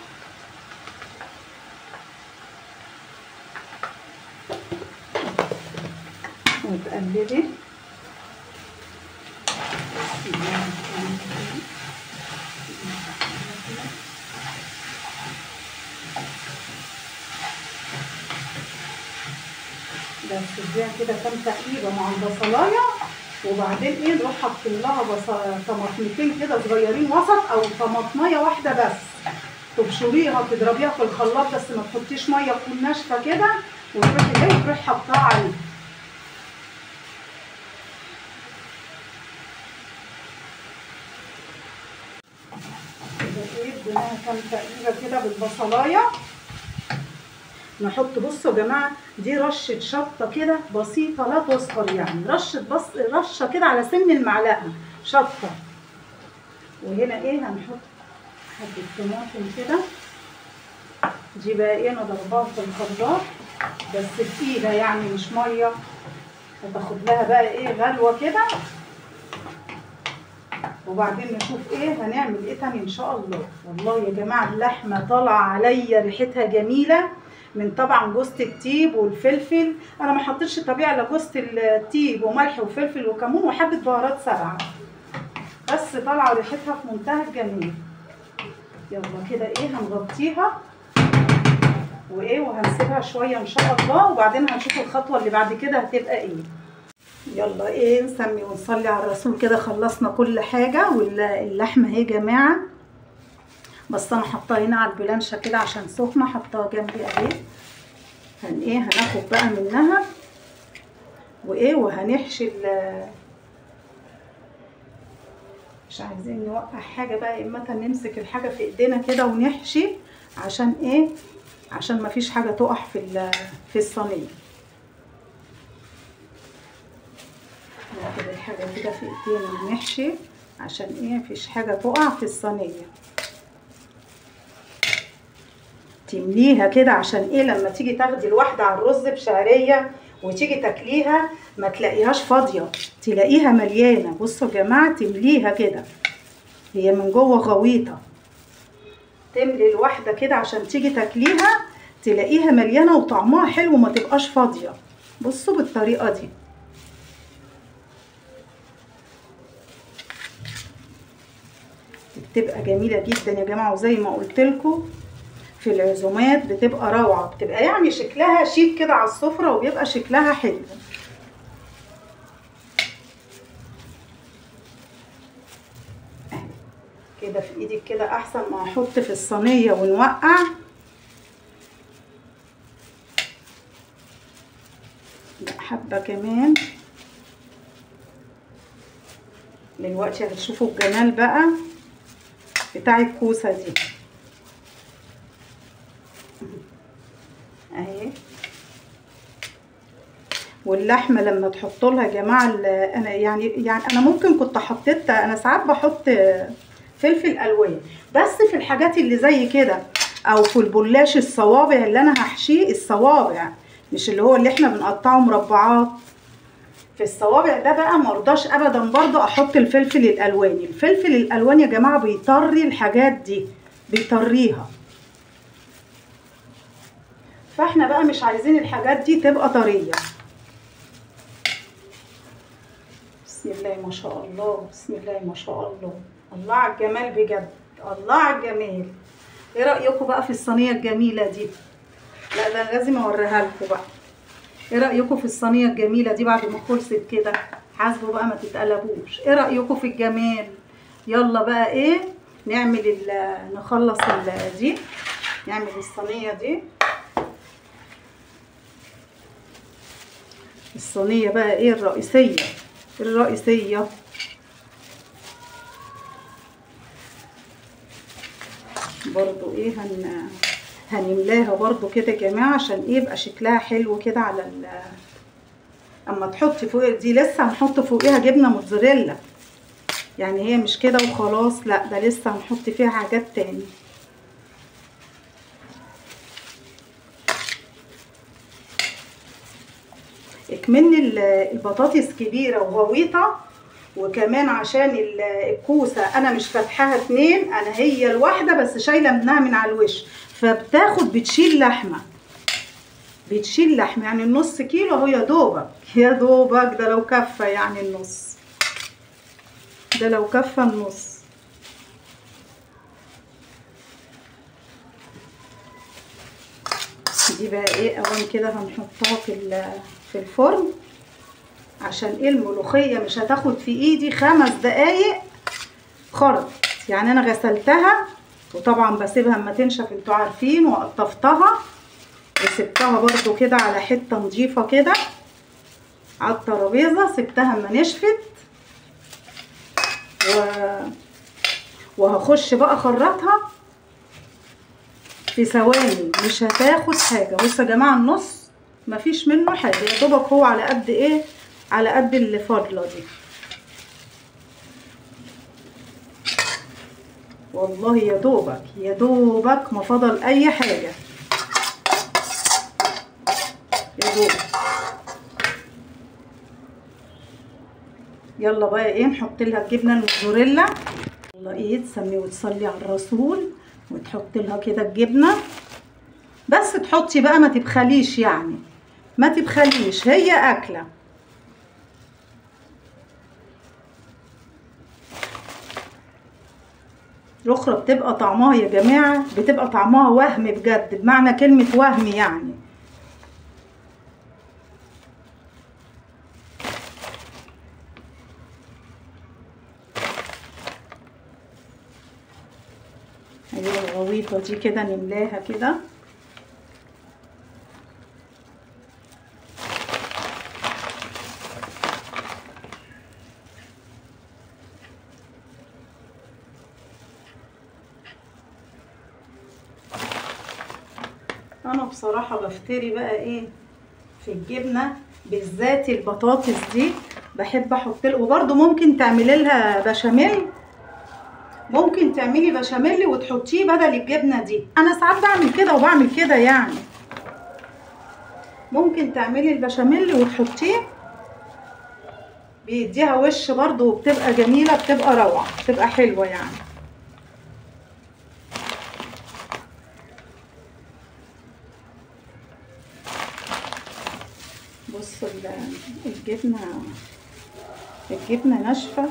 وتقلبي. بس تديها كده كام تقليبه مع البصلايه، وبعدين ايه نروح حاطين لها طماطمتين كده صغيرين وسط، او طماطميه واحدة بس، تبشريها تضربيها في الخلاط بس ما تحطيش مية، تكون ناشفة كده، وتروحي ايه وتروحي حطاها عليه. كده ايه اديناها كام تقليبه كده بالبصلايه. نحط بصوا يا جماعة دي رشه شطه كده بسيطة لا تذكر، يعني رشه بس، رشه كده على سن المعلقة شطه. وهنا ايه هنحط حبه طماطم كده، دي بقى ايه نضربها في الخلاط بس تقيلة يعني مش مية، هتاخد لها بقى ايه غلوه كده، وبعدين نشوف ايه هنعمل ايه تاني ان شاء الله. والله يا جماعة اللحمة طالعه عليا ريحتها جميلة، من طبعا جوزة الطيب والفلفل. انا ما حطيتش طبيعي الا جوزة الطيب وملح وفلفل وكمون وحبه بهارات 7 بس، طالعه ريحتها في منتهى الجمال. يلا كده ايه هنغطيها وايه، وهنسيبها شوية ان شاء الله، وبعدين هنشوف الخطوة اللي بعد كده هتبقى ايه. يلا ايه نسمي ونصلي على الرسول كده. خلصنا كل حاجة، واللحمة اهي يا جماعة، بس انا حطاها هنا على البلانشه كده عشان سخنة، حطاها جنبي اهي. هن ايه هناخد بقى منها وايه، وهنحشي مش عايزين نوقع حاجة بقى، اما نمسك الحاجة في ايدينا كده ونحشي عشان ايه، عشان مفيش حاجة تقع في الصينية. ناخد الحاجة كده في ايدينا ونحشي عشان ايه مفيش حاجة تقع في الصينية. تمليها كده عشان ايه لما تيجي تاخدي الواحدة على الرز بشعريه وتيجي تاكليها ما تلاقيهاش فاضية، تلاقيها مليانة. بصوا يا جماعة تمليها كده، هي من جوه غويطه، تملي الواحدة كده عشان تيجي تاكليها تلاقيها مليانة وطعمها حلو وما تبقاش فاضية. بصوا بالطريقة دي. بتبقى جميلة جدا يا جماعة، وزي ما قلت لكم في العزومات بتبقى روعه، بتبقى يعني شكلها شيك كده على السفرة وبيبقى شكلها حلو. كده في ايدك كده احسن ما احط في الصينية ونوقع. لا حبه كمان. دلوقتي هتشوفوا الجمال بقى بتاع الكوسه دي اهي. واللحمة لما تحطوا لها يا جماعة، انا يعني انا ممكن كنت حطيت، انا ساعات بحط فلفل الوان بس في الحاجات اللي زي كده، او في البلاش الصوابع اللي انا هحشيه، الصوابع مش اللي هو اللي احنا بنقطعه مربعات. في الصوابع ده بقى مرضاش ابدا برضو احط الفلفل الالواني. الفلفل الالواني يا جماعة بيطري الحاجات دي، بيطريها، فاحنا بقى مش عايزين الحاجات دي تبقى طرية. بسم الله ما شاء الله، بسم الله ما شاء الله، الله على الجمال بجد، الله على الجمال. ايه رايكم بقى في الصينية الجميلة دي؟ لا ده لازم اوريها لكم بقى. ايه رايكم في الصينية الجميلة دي بعد ما خلصت كده؟ حاسبوا بقى ما تتقلبوش. ايه رايكم في الجمال؟ يلا بقى ايه نعمل نخلص دي، نعمل الصينية دي. الصينية بقى ايه الرئيسية، الرئيسية برضو ايه هنملاها برضو كده يا جماعة عشان ايه يبقى شكلها حلو كده على اما تحطي فوق دي. لسه هنحط فوقيها جبنه موتزاريلا، يعني هي مش كده وخلاص، لا ده لسه هنحط فيها حاجات تاني. اكمن البطاطس كبيرة وغويطه، وكمان عشان الكوسه انا مش فاتحاها اتنين، انا هي الواحدة بس شايله منها من على الوش، فبتاخد بتشيل لحمه، بتشيل لحمه يعني النص كيلو اهو يا دوبك يا دوبك، ده لو كفى يعني النص، ده لو كفى النص. دي بقى ايه اوان كده هنحطها في الفرن عشان ايه الملوخية مش هتاخد في ايدي 5 دقايق خرط. يعني انا غسلتها وطبعا بسيبها اما تنشف انتوا عارفين، وقطفتها وسبتها برضو كده على حتة نظيفة كده على الترابيزة، سبتها اما نشفت وهخش بقى اخرطها في ثواني، مش هتاخد حاجة. بصوا يا جماعة النص مفيش منه حاجة، يا دوبك هو على قد ايه، على قد اللي فاضلة دي. والله يا دوبك يا دوبك ما فضل اي حاجة، يا دوبك. يلا بقى ايه نحط لها الجبنة الموتزاريلا. يلا ايه تسمي وتصلي على الرسول وتحط لها كده الجبنة، بس تحطي بقى ما تبخليش، يعني ما تبخليش، هي اكله. الاخرى بتبقى طعمها يا جماعة، بتبقى طعمها وهم بجد، بمعنى كلمة وهم يعني. ايوه الغويطه دي كده نملاها كده. انا بصراحة بفتري بقى ايه في الجبنة بالذات البطاطس دي، بحب احط لها. وبرده ممكن تعملي لها بشاميل، ممكن تعملي بشاميل وتحطيه بدل الجبنة دي. انا ساعات بعمل كده وبعمل كده يعني. ممكن تعملي البشاميل وتحطيه، بيديها وش برده وبتبقى جميلة، بتبقى روعه، بتبقى حلوة يعني. بصوا الجبنة، الجبنة ناشفة.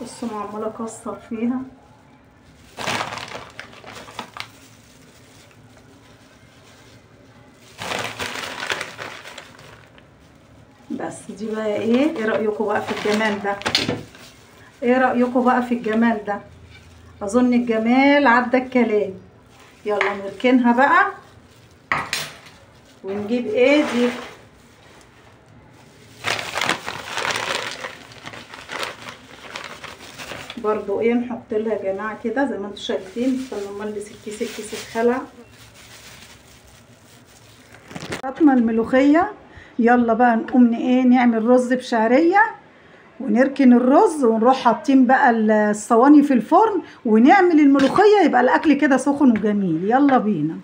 بصوا انا عماله اكسر فيها. بس دي بقى ايه، ايه رايكم بقى في الجمال ده؟ ايه رايكم بقى في الجمال ده؟ اظن الجمال عدى الكلام. يلا نركنها بقى ونجيب ايه دي. برضو ايه نحط لها يا جماعة كده زي ما انتم شايفين. استنوا اما البس الكيس، الكيس اتخلع. حطنا الملوخية. يلا بقى نقوم ايه نعمل رز بشعريه، ونركن الرز ونروح حاطين بقى الصواني في الفرن ونعمل الملوخية، يبقى الاكل كده سخن وجميل. يلا بينا.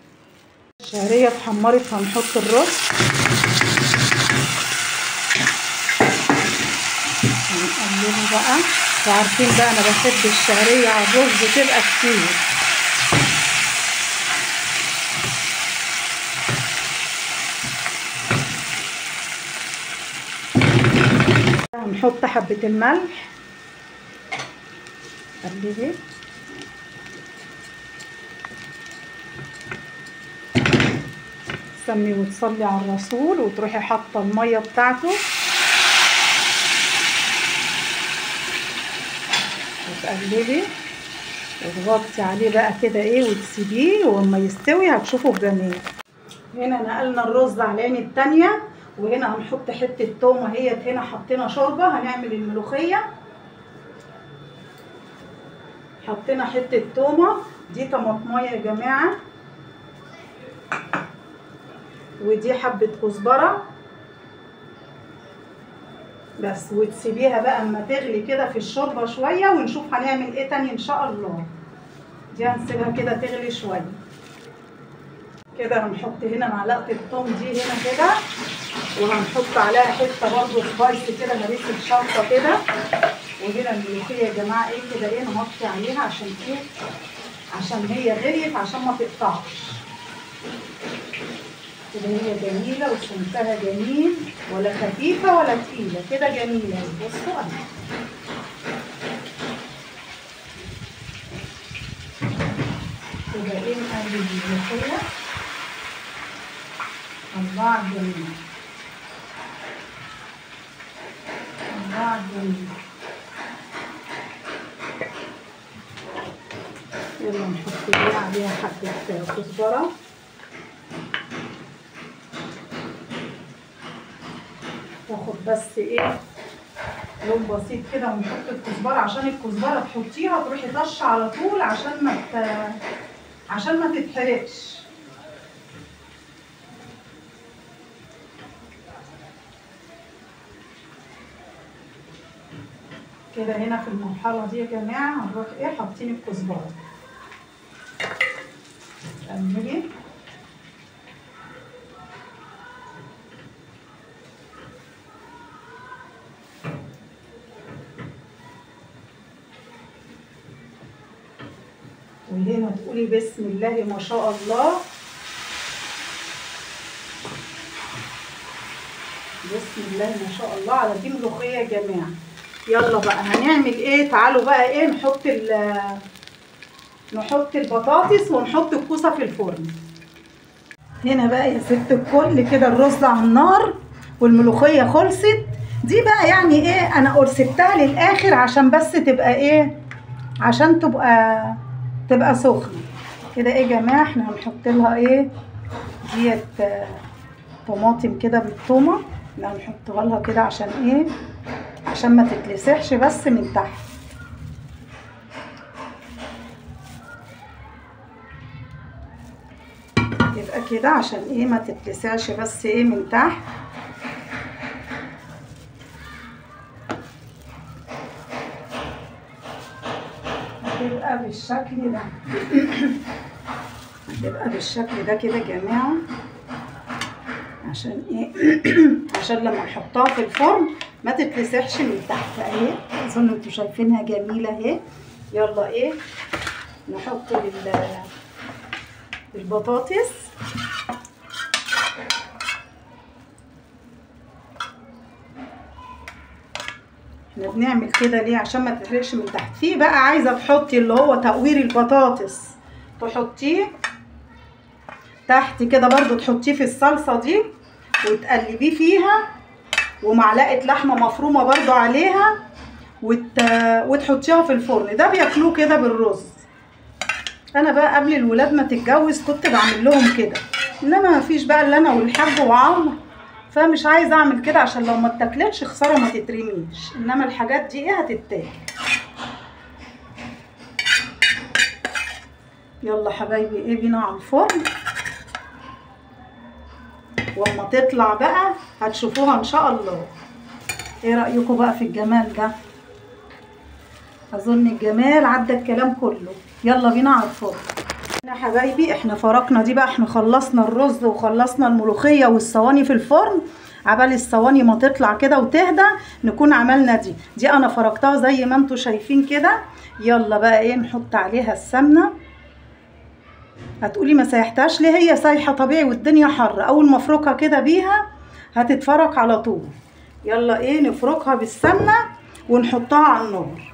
الشعرية اتحمرت، هنحط الرز، هنقلبه بقى. وعارفين بقى انا بحب الشعرية على الرز تبقى كتير. هنحط حبة الملح، قلبي، سمي وتصلي على الرسول، وتروحي حاطة المية بتاعته وتقلبي وتغطي عليه بقى كده ايه وتسيبيه، واما يستوي هتشوفوا الجمال. هنا نقلنا الرز على العين التانية، وهنا هنحط حتة تومة اهيت. هنا حطينا شوربة، هنعمل الملوخية. حطينا حتة تومة، دي طماطمايه يا جماعة، ودي حبه كزبره بس. وتسيبيها بقى اما تغلي كده في الشوربة شوية، ونشوف هنعمل ايه تاني ان شاء الله. دي هنسيبها كده تغلي شوية كده. هنحط هنا معلقه الثوم دي هنا كده، وهنحط عليها حتة برضو سبايسي كده، هريسه شطه كده. وهنا الملوخية يا جماعة ايه كده ايه نغطي عليها عشان ايه، عشان هي غليت، عشان ما تقطعش كده. هي جميلة وسمكها جميل، ولا خفيفة ولا تقيلة كده، جميلة. بصوا اهي كده ايه نقلب الملوخية. الله على الجميل، الله على الجميل. يلا نحط عليها حبة كزبرة. تاخد بس ايه لون بسيط كده، ونحط الكزبرة عشان الكزبرة تحطيها تروحي طشه على طول عشان ما عشان ما تتحرقش. كده هنا في المرحلة دي يا جماعة هنروح ايه حاطين الكزبرة. قلبي وهنا تقولي بسم الله ما شاء الله. بسم الله ما شاء الله على دي ملوخية يا جماعة. يلا بقى هنعمل ايه؟ تعالوا بقى ايه نحط البطاطس ونحط الكوسه في الفرن. هنا بقى يا ست الكل كده الرز على النار والملوخيه خلصت. دي بقى يعني ايه، انا سبتها للاخر عشان بس تبقى ايه، عشان تبقى سخنة كده. ايه يا جماعة، احنا هنحط لها ايه ديت طماطم كده بالتومه، هنحطها لها كده عشان ايه، عشان ما تتلسعش بس من تحت. يبقى كده عشان ايه ما تتلسعش بس ايه من تحت. هتبقى بالشكل ده، هتبقى بالشكل ده كده يا جماعة، عشان ايه عشان لما نحطها في الفرن ما تتلسعش من تحت. اهي اظن انتوا شايفينها جميلة اهي. يلا ايه نحط البطاطس. احنا بنعمل كده ليه؟ عشان ما تتحرقش من تحت. في بقى عايزه تحطي اللي هو تقوير البطاطس، تحطيه تحت كده برضو، تحطيه في الصلصه دي وتقلبيه فيها، ومعلقة لحمه مفرومه برضو عليها، وتحطيها في الفرن. ده بياكلوه كده بالرز. انا بقى قبل الولاد ما تتجوز كنت بعمل لهم كده، انما مفيش بقى الا انا والحاج وعمرو، فمش عايزه اعمل كده عشان لو ما اتاكلتش خسارة ما تترميش، انما الحاجات دي ايه هتتاكل. يلا حبايبي ايه بينا على الفرن، واما تطلع بقى هتشوفوها ان شاء الله. ايه رايكم بقى في الجمال ده؟ اظن الجمال عدى الكلام كله. يلا بينا على الفرن. يا حبايبي احنا فرقنا دي بقى، احنا خلصنا الرز وخلصنا الملوخية والصواني في الفرن. عبال الصواني ما تطلع كده وتهدى نكون عملنا دي. دي انا فرقتها زي ما انتوا شايفين كده. يلا بقى ايه نحط عليها السمنة. هتقولي ما سيحتهاش ليه؟ هي سايحه طبيعي والدنيا حر، اول ما افركها كده بيها هتتفرك على طول. يلا ايه نفركها بالسمنه ونحطها على النار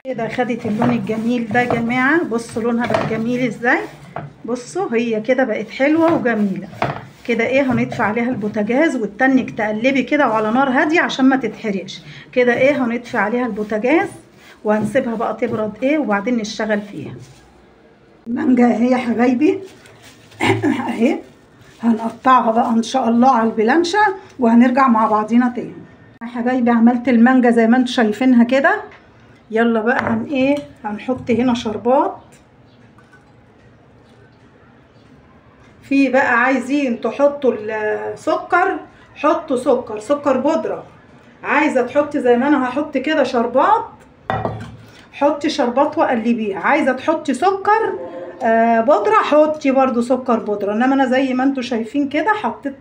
كده. خدت اللون الجميل ده يا جماعة، بصوا لونها بقى جميل ازاي. بصوا هي كده بقت حلوة وجميلة كده. ايه هنطفي عليها البوتاجاز والتنك تقلبي كده وعلى نار هادية عشان ما تتحرقش كده. ايه هنطفي عليها البوتاجاز وهنسيبها بقى تبرد ايه وبعدين نشتغل فيها. المانجا اهي يا حبايبي اهي، هنقطعها بقى ان شاء الله على البلانشه وهنرجع مع بعضينا تاني. يا حبايبي عملت المانجا زي ما انتم شايفينها كده. يلا بقى هن ايه هنحط هنا شربات. في بقى عايزين تحطوا السكر حطوا سكر، سكر بودره. عايزه تحطي زي ما انا هحط كده شربات، حطي شربات وقلبيها. عايزه تحطي سكر بودره حطي برضو سكر بودره، انما انا زي ما انتم شايفين كده حطيت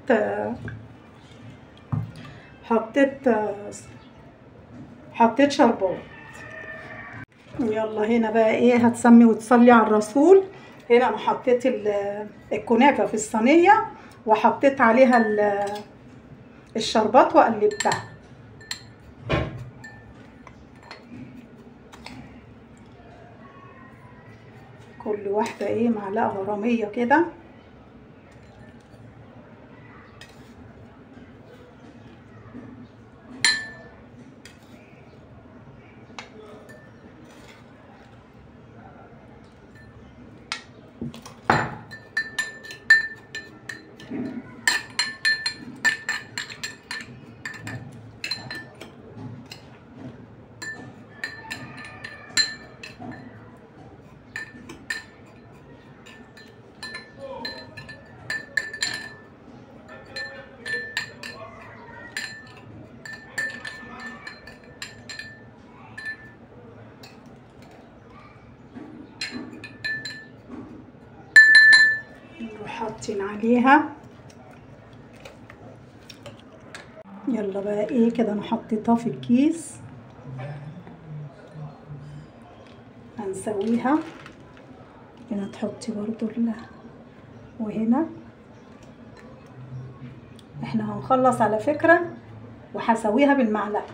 حطيت حطيت شربات. يلا هنا بقى ايه هتسمي وتصلي على الرسول. هنا انا حطيت الكنافه في الصينية وحطيت عليها الشربات وقلبتها. كل واحدة ايه معلقه غراميه كده. حاطين عليها. يلا بقى ايه كده انا حطيتها في الكيس، هنسويها هنا. تحطي برضو وهنا احنا هنخلص على فكرة وهسويها بالمعلقة.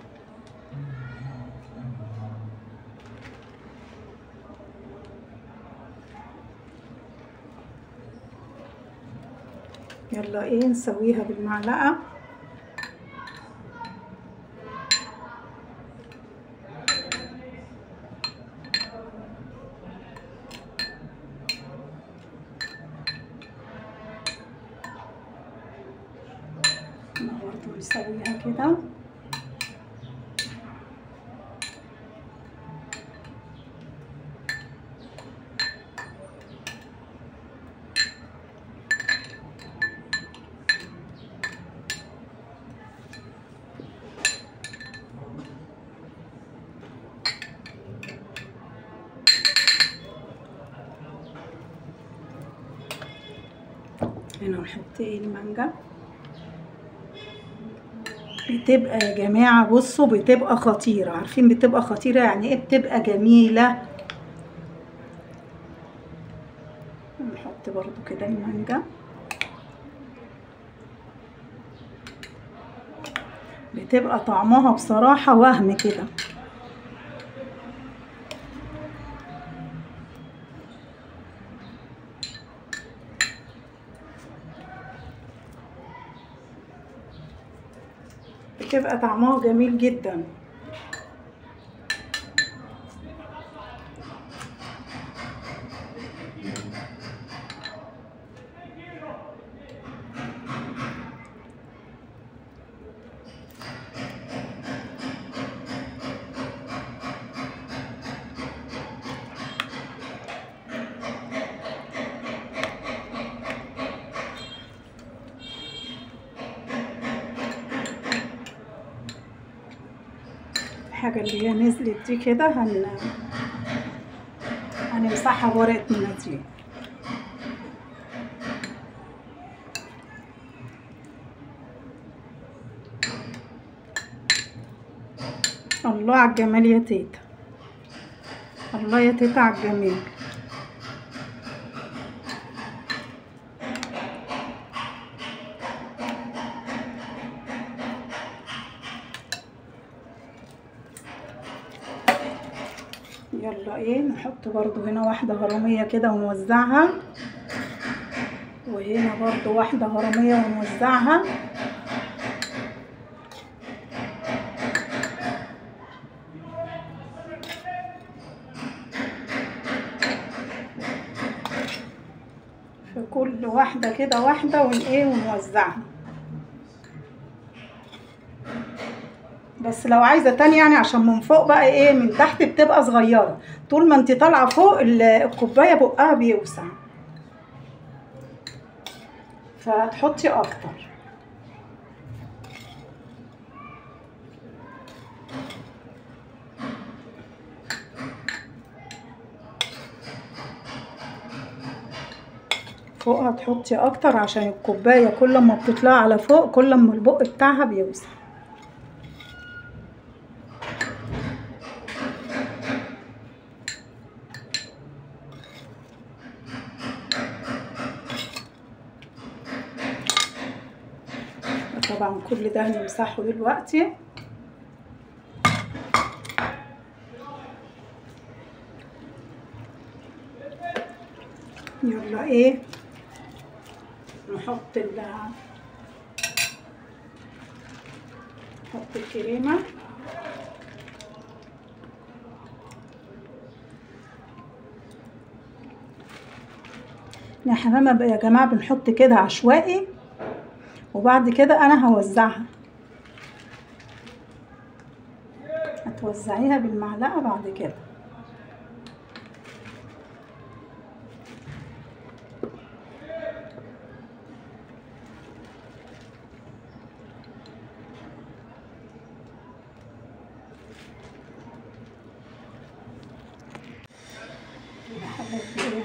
يلا ايه نسويها بالمعلقة. برضو نسويها كده. هنا نحط ايه المانجا. بتبقى يا جماعة بصوا بتبقى خطيرة، عارفين بتبقى خطيرة يعني ايه؟ بتبقى جميلة. نحط برضو كده المانجا، بتبقى طعمها بصراحة وهم كده. بتبقى طعمها جميل جدا. الحاجة اللي هي نزلت دي كده هنمسحها بورقة مناديل. الله على الجمال يا تيتا، الله يا تيتا على الجمال. يلا ايه نحط برضو هنا واحدة هرمية كده ونوزعها، وهنا برضو واحدة هرمية ونوزعها. في كل واحدة كده واحدة وايه ونوزعها. بس لو عايزه تاني يعني عشان من فوق بقى ايه من تحت بتبقى صغيرة، طول ما انت طالعه فوق الكوباية بقها بيوسع، فهتحطي اكتر. فوق هتحطي اكتر عشان الكوباية كل ما بتطلع على فوق كل ما البق بتاعها بيوسع. طبعا كل ده هنمسحه دلوقتي. يلا ايه نحط نحط الكريمة. يا حمامة يا جماعة بنحط كده عشوائي، وبعد كده انا هوزعها، هتوزعيها بالمعلقة بعد كده.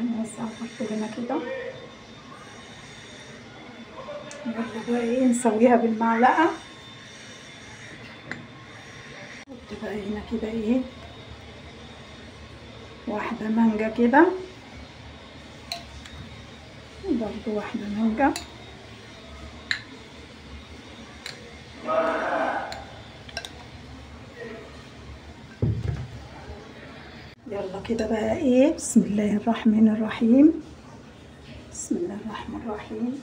هنوزع برضه هنا كده. يلا بقى ايه نسويها بالمعلقة. نحط بقى هنا كده ايه واحدة مانجا كده، برضو واحدة مانجا. يلا كده بقى ايه، بسم الله الرحمن الرحيم، بسم الله الرحمن الرحيم.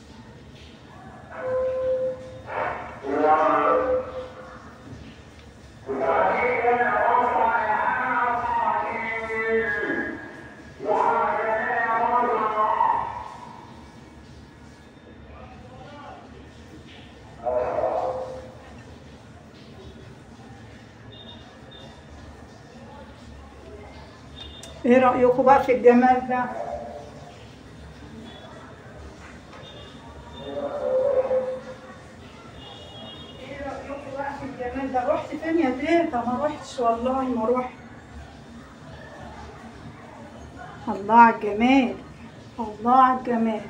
ايه رأيكم بقى في الجمال ده؟ ايه رأيكم بقى في الجمال ده؟ رحت فين يا تيتا؟ ما روحتش والله، ما روحت. الله على الجمال، الله على الجمال.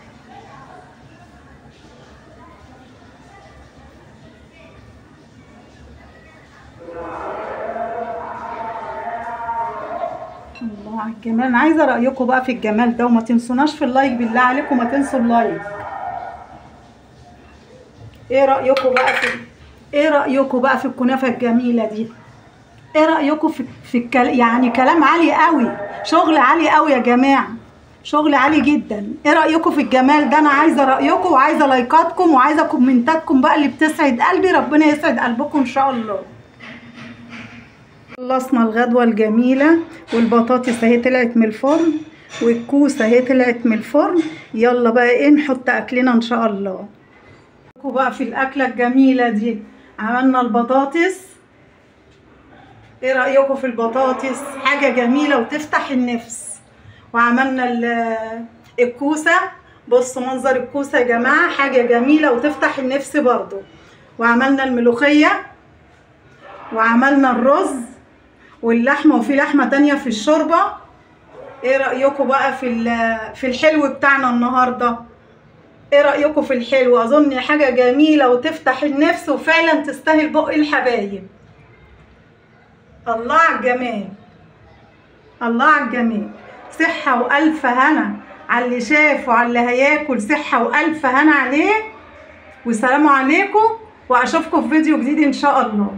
الله على الجمال. انا عايزه رايكم بقى في الجمال ده، وما تنسوناش في ال like بالله عليكم، ما تنسوا ال like. ايه رايكم بقى في ايه رايكم بقى في الكنافه الجميلة دي؟ ايه رايكم في يعني كلام عالي قوي، شغل عالي قوي يا جماعة، شغل عالي جدا. ايه رايكم في الجمال ده؟ انا عايزه رايكم، وعايزه لايكاتكم، وعايزه كومنتاتكم بقى اللي بتسعد قلبي. ربنا يسعد قلبكم ان شاء الله. خلصنا الغدوه الجميلة، والبطاطس اهي طلعت من الفرن، والكوسه اهي طلعت من الفرن. يلا بقى ايه نحط اكلنا ان شاء الله. بقى في الاكلة الجميلة دي عملنا البطاطس. ايه رايكم في البطاطس؟ حاجة جميلة وتفتح النفس. وعملنا الكوسه، بصوا منظر الكوسه يا جماعة، حاجة جميلة وتفتح النفس برضو. وعملنا الملوخية، وعملنا الرز واللحمة، وفي لحمه تانية في الشوربة. ايه رايكم بقى في الحلو بتاعنا النهارده؟ ايه رايكم في الحلو؟ اظن حاجة جميلة وتفتح النفس، وفعلا تستاهل بق الحبايب. الله على الجمال، الله على الجمال. صحة والف هنا على اللي شاف وعلى اللي هياكل، صحة والف هنا عليه. وسلام عليكم، واشوفكم في فيديو جديد ان شاء الله.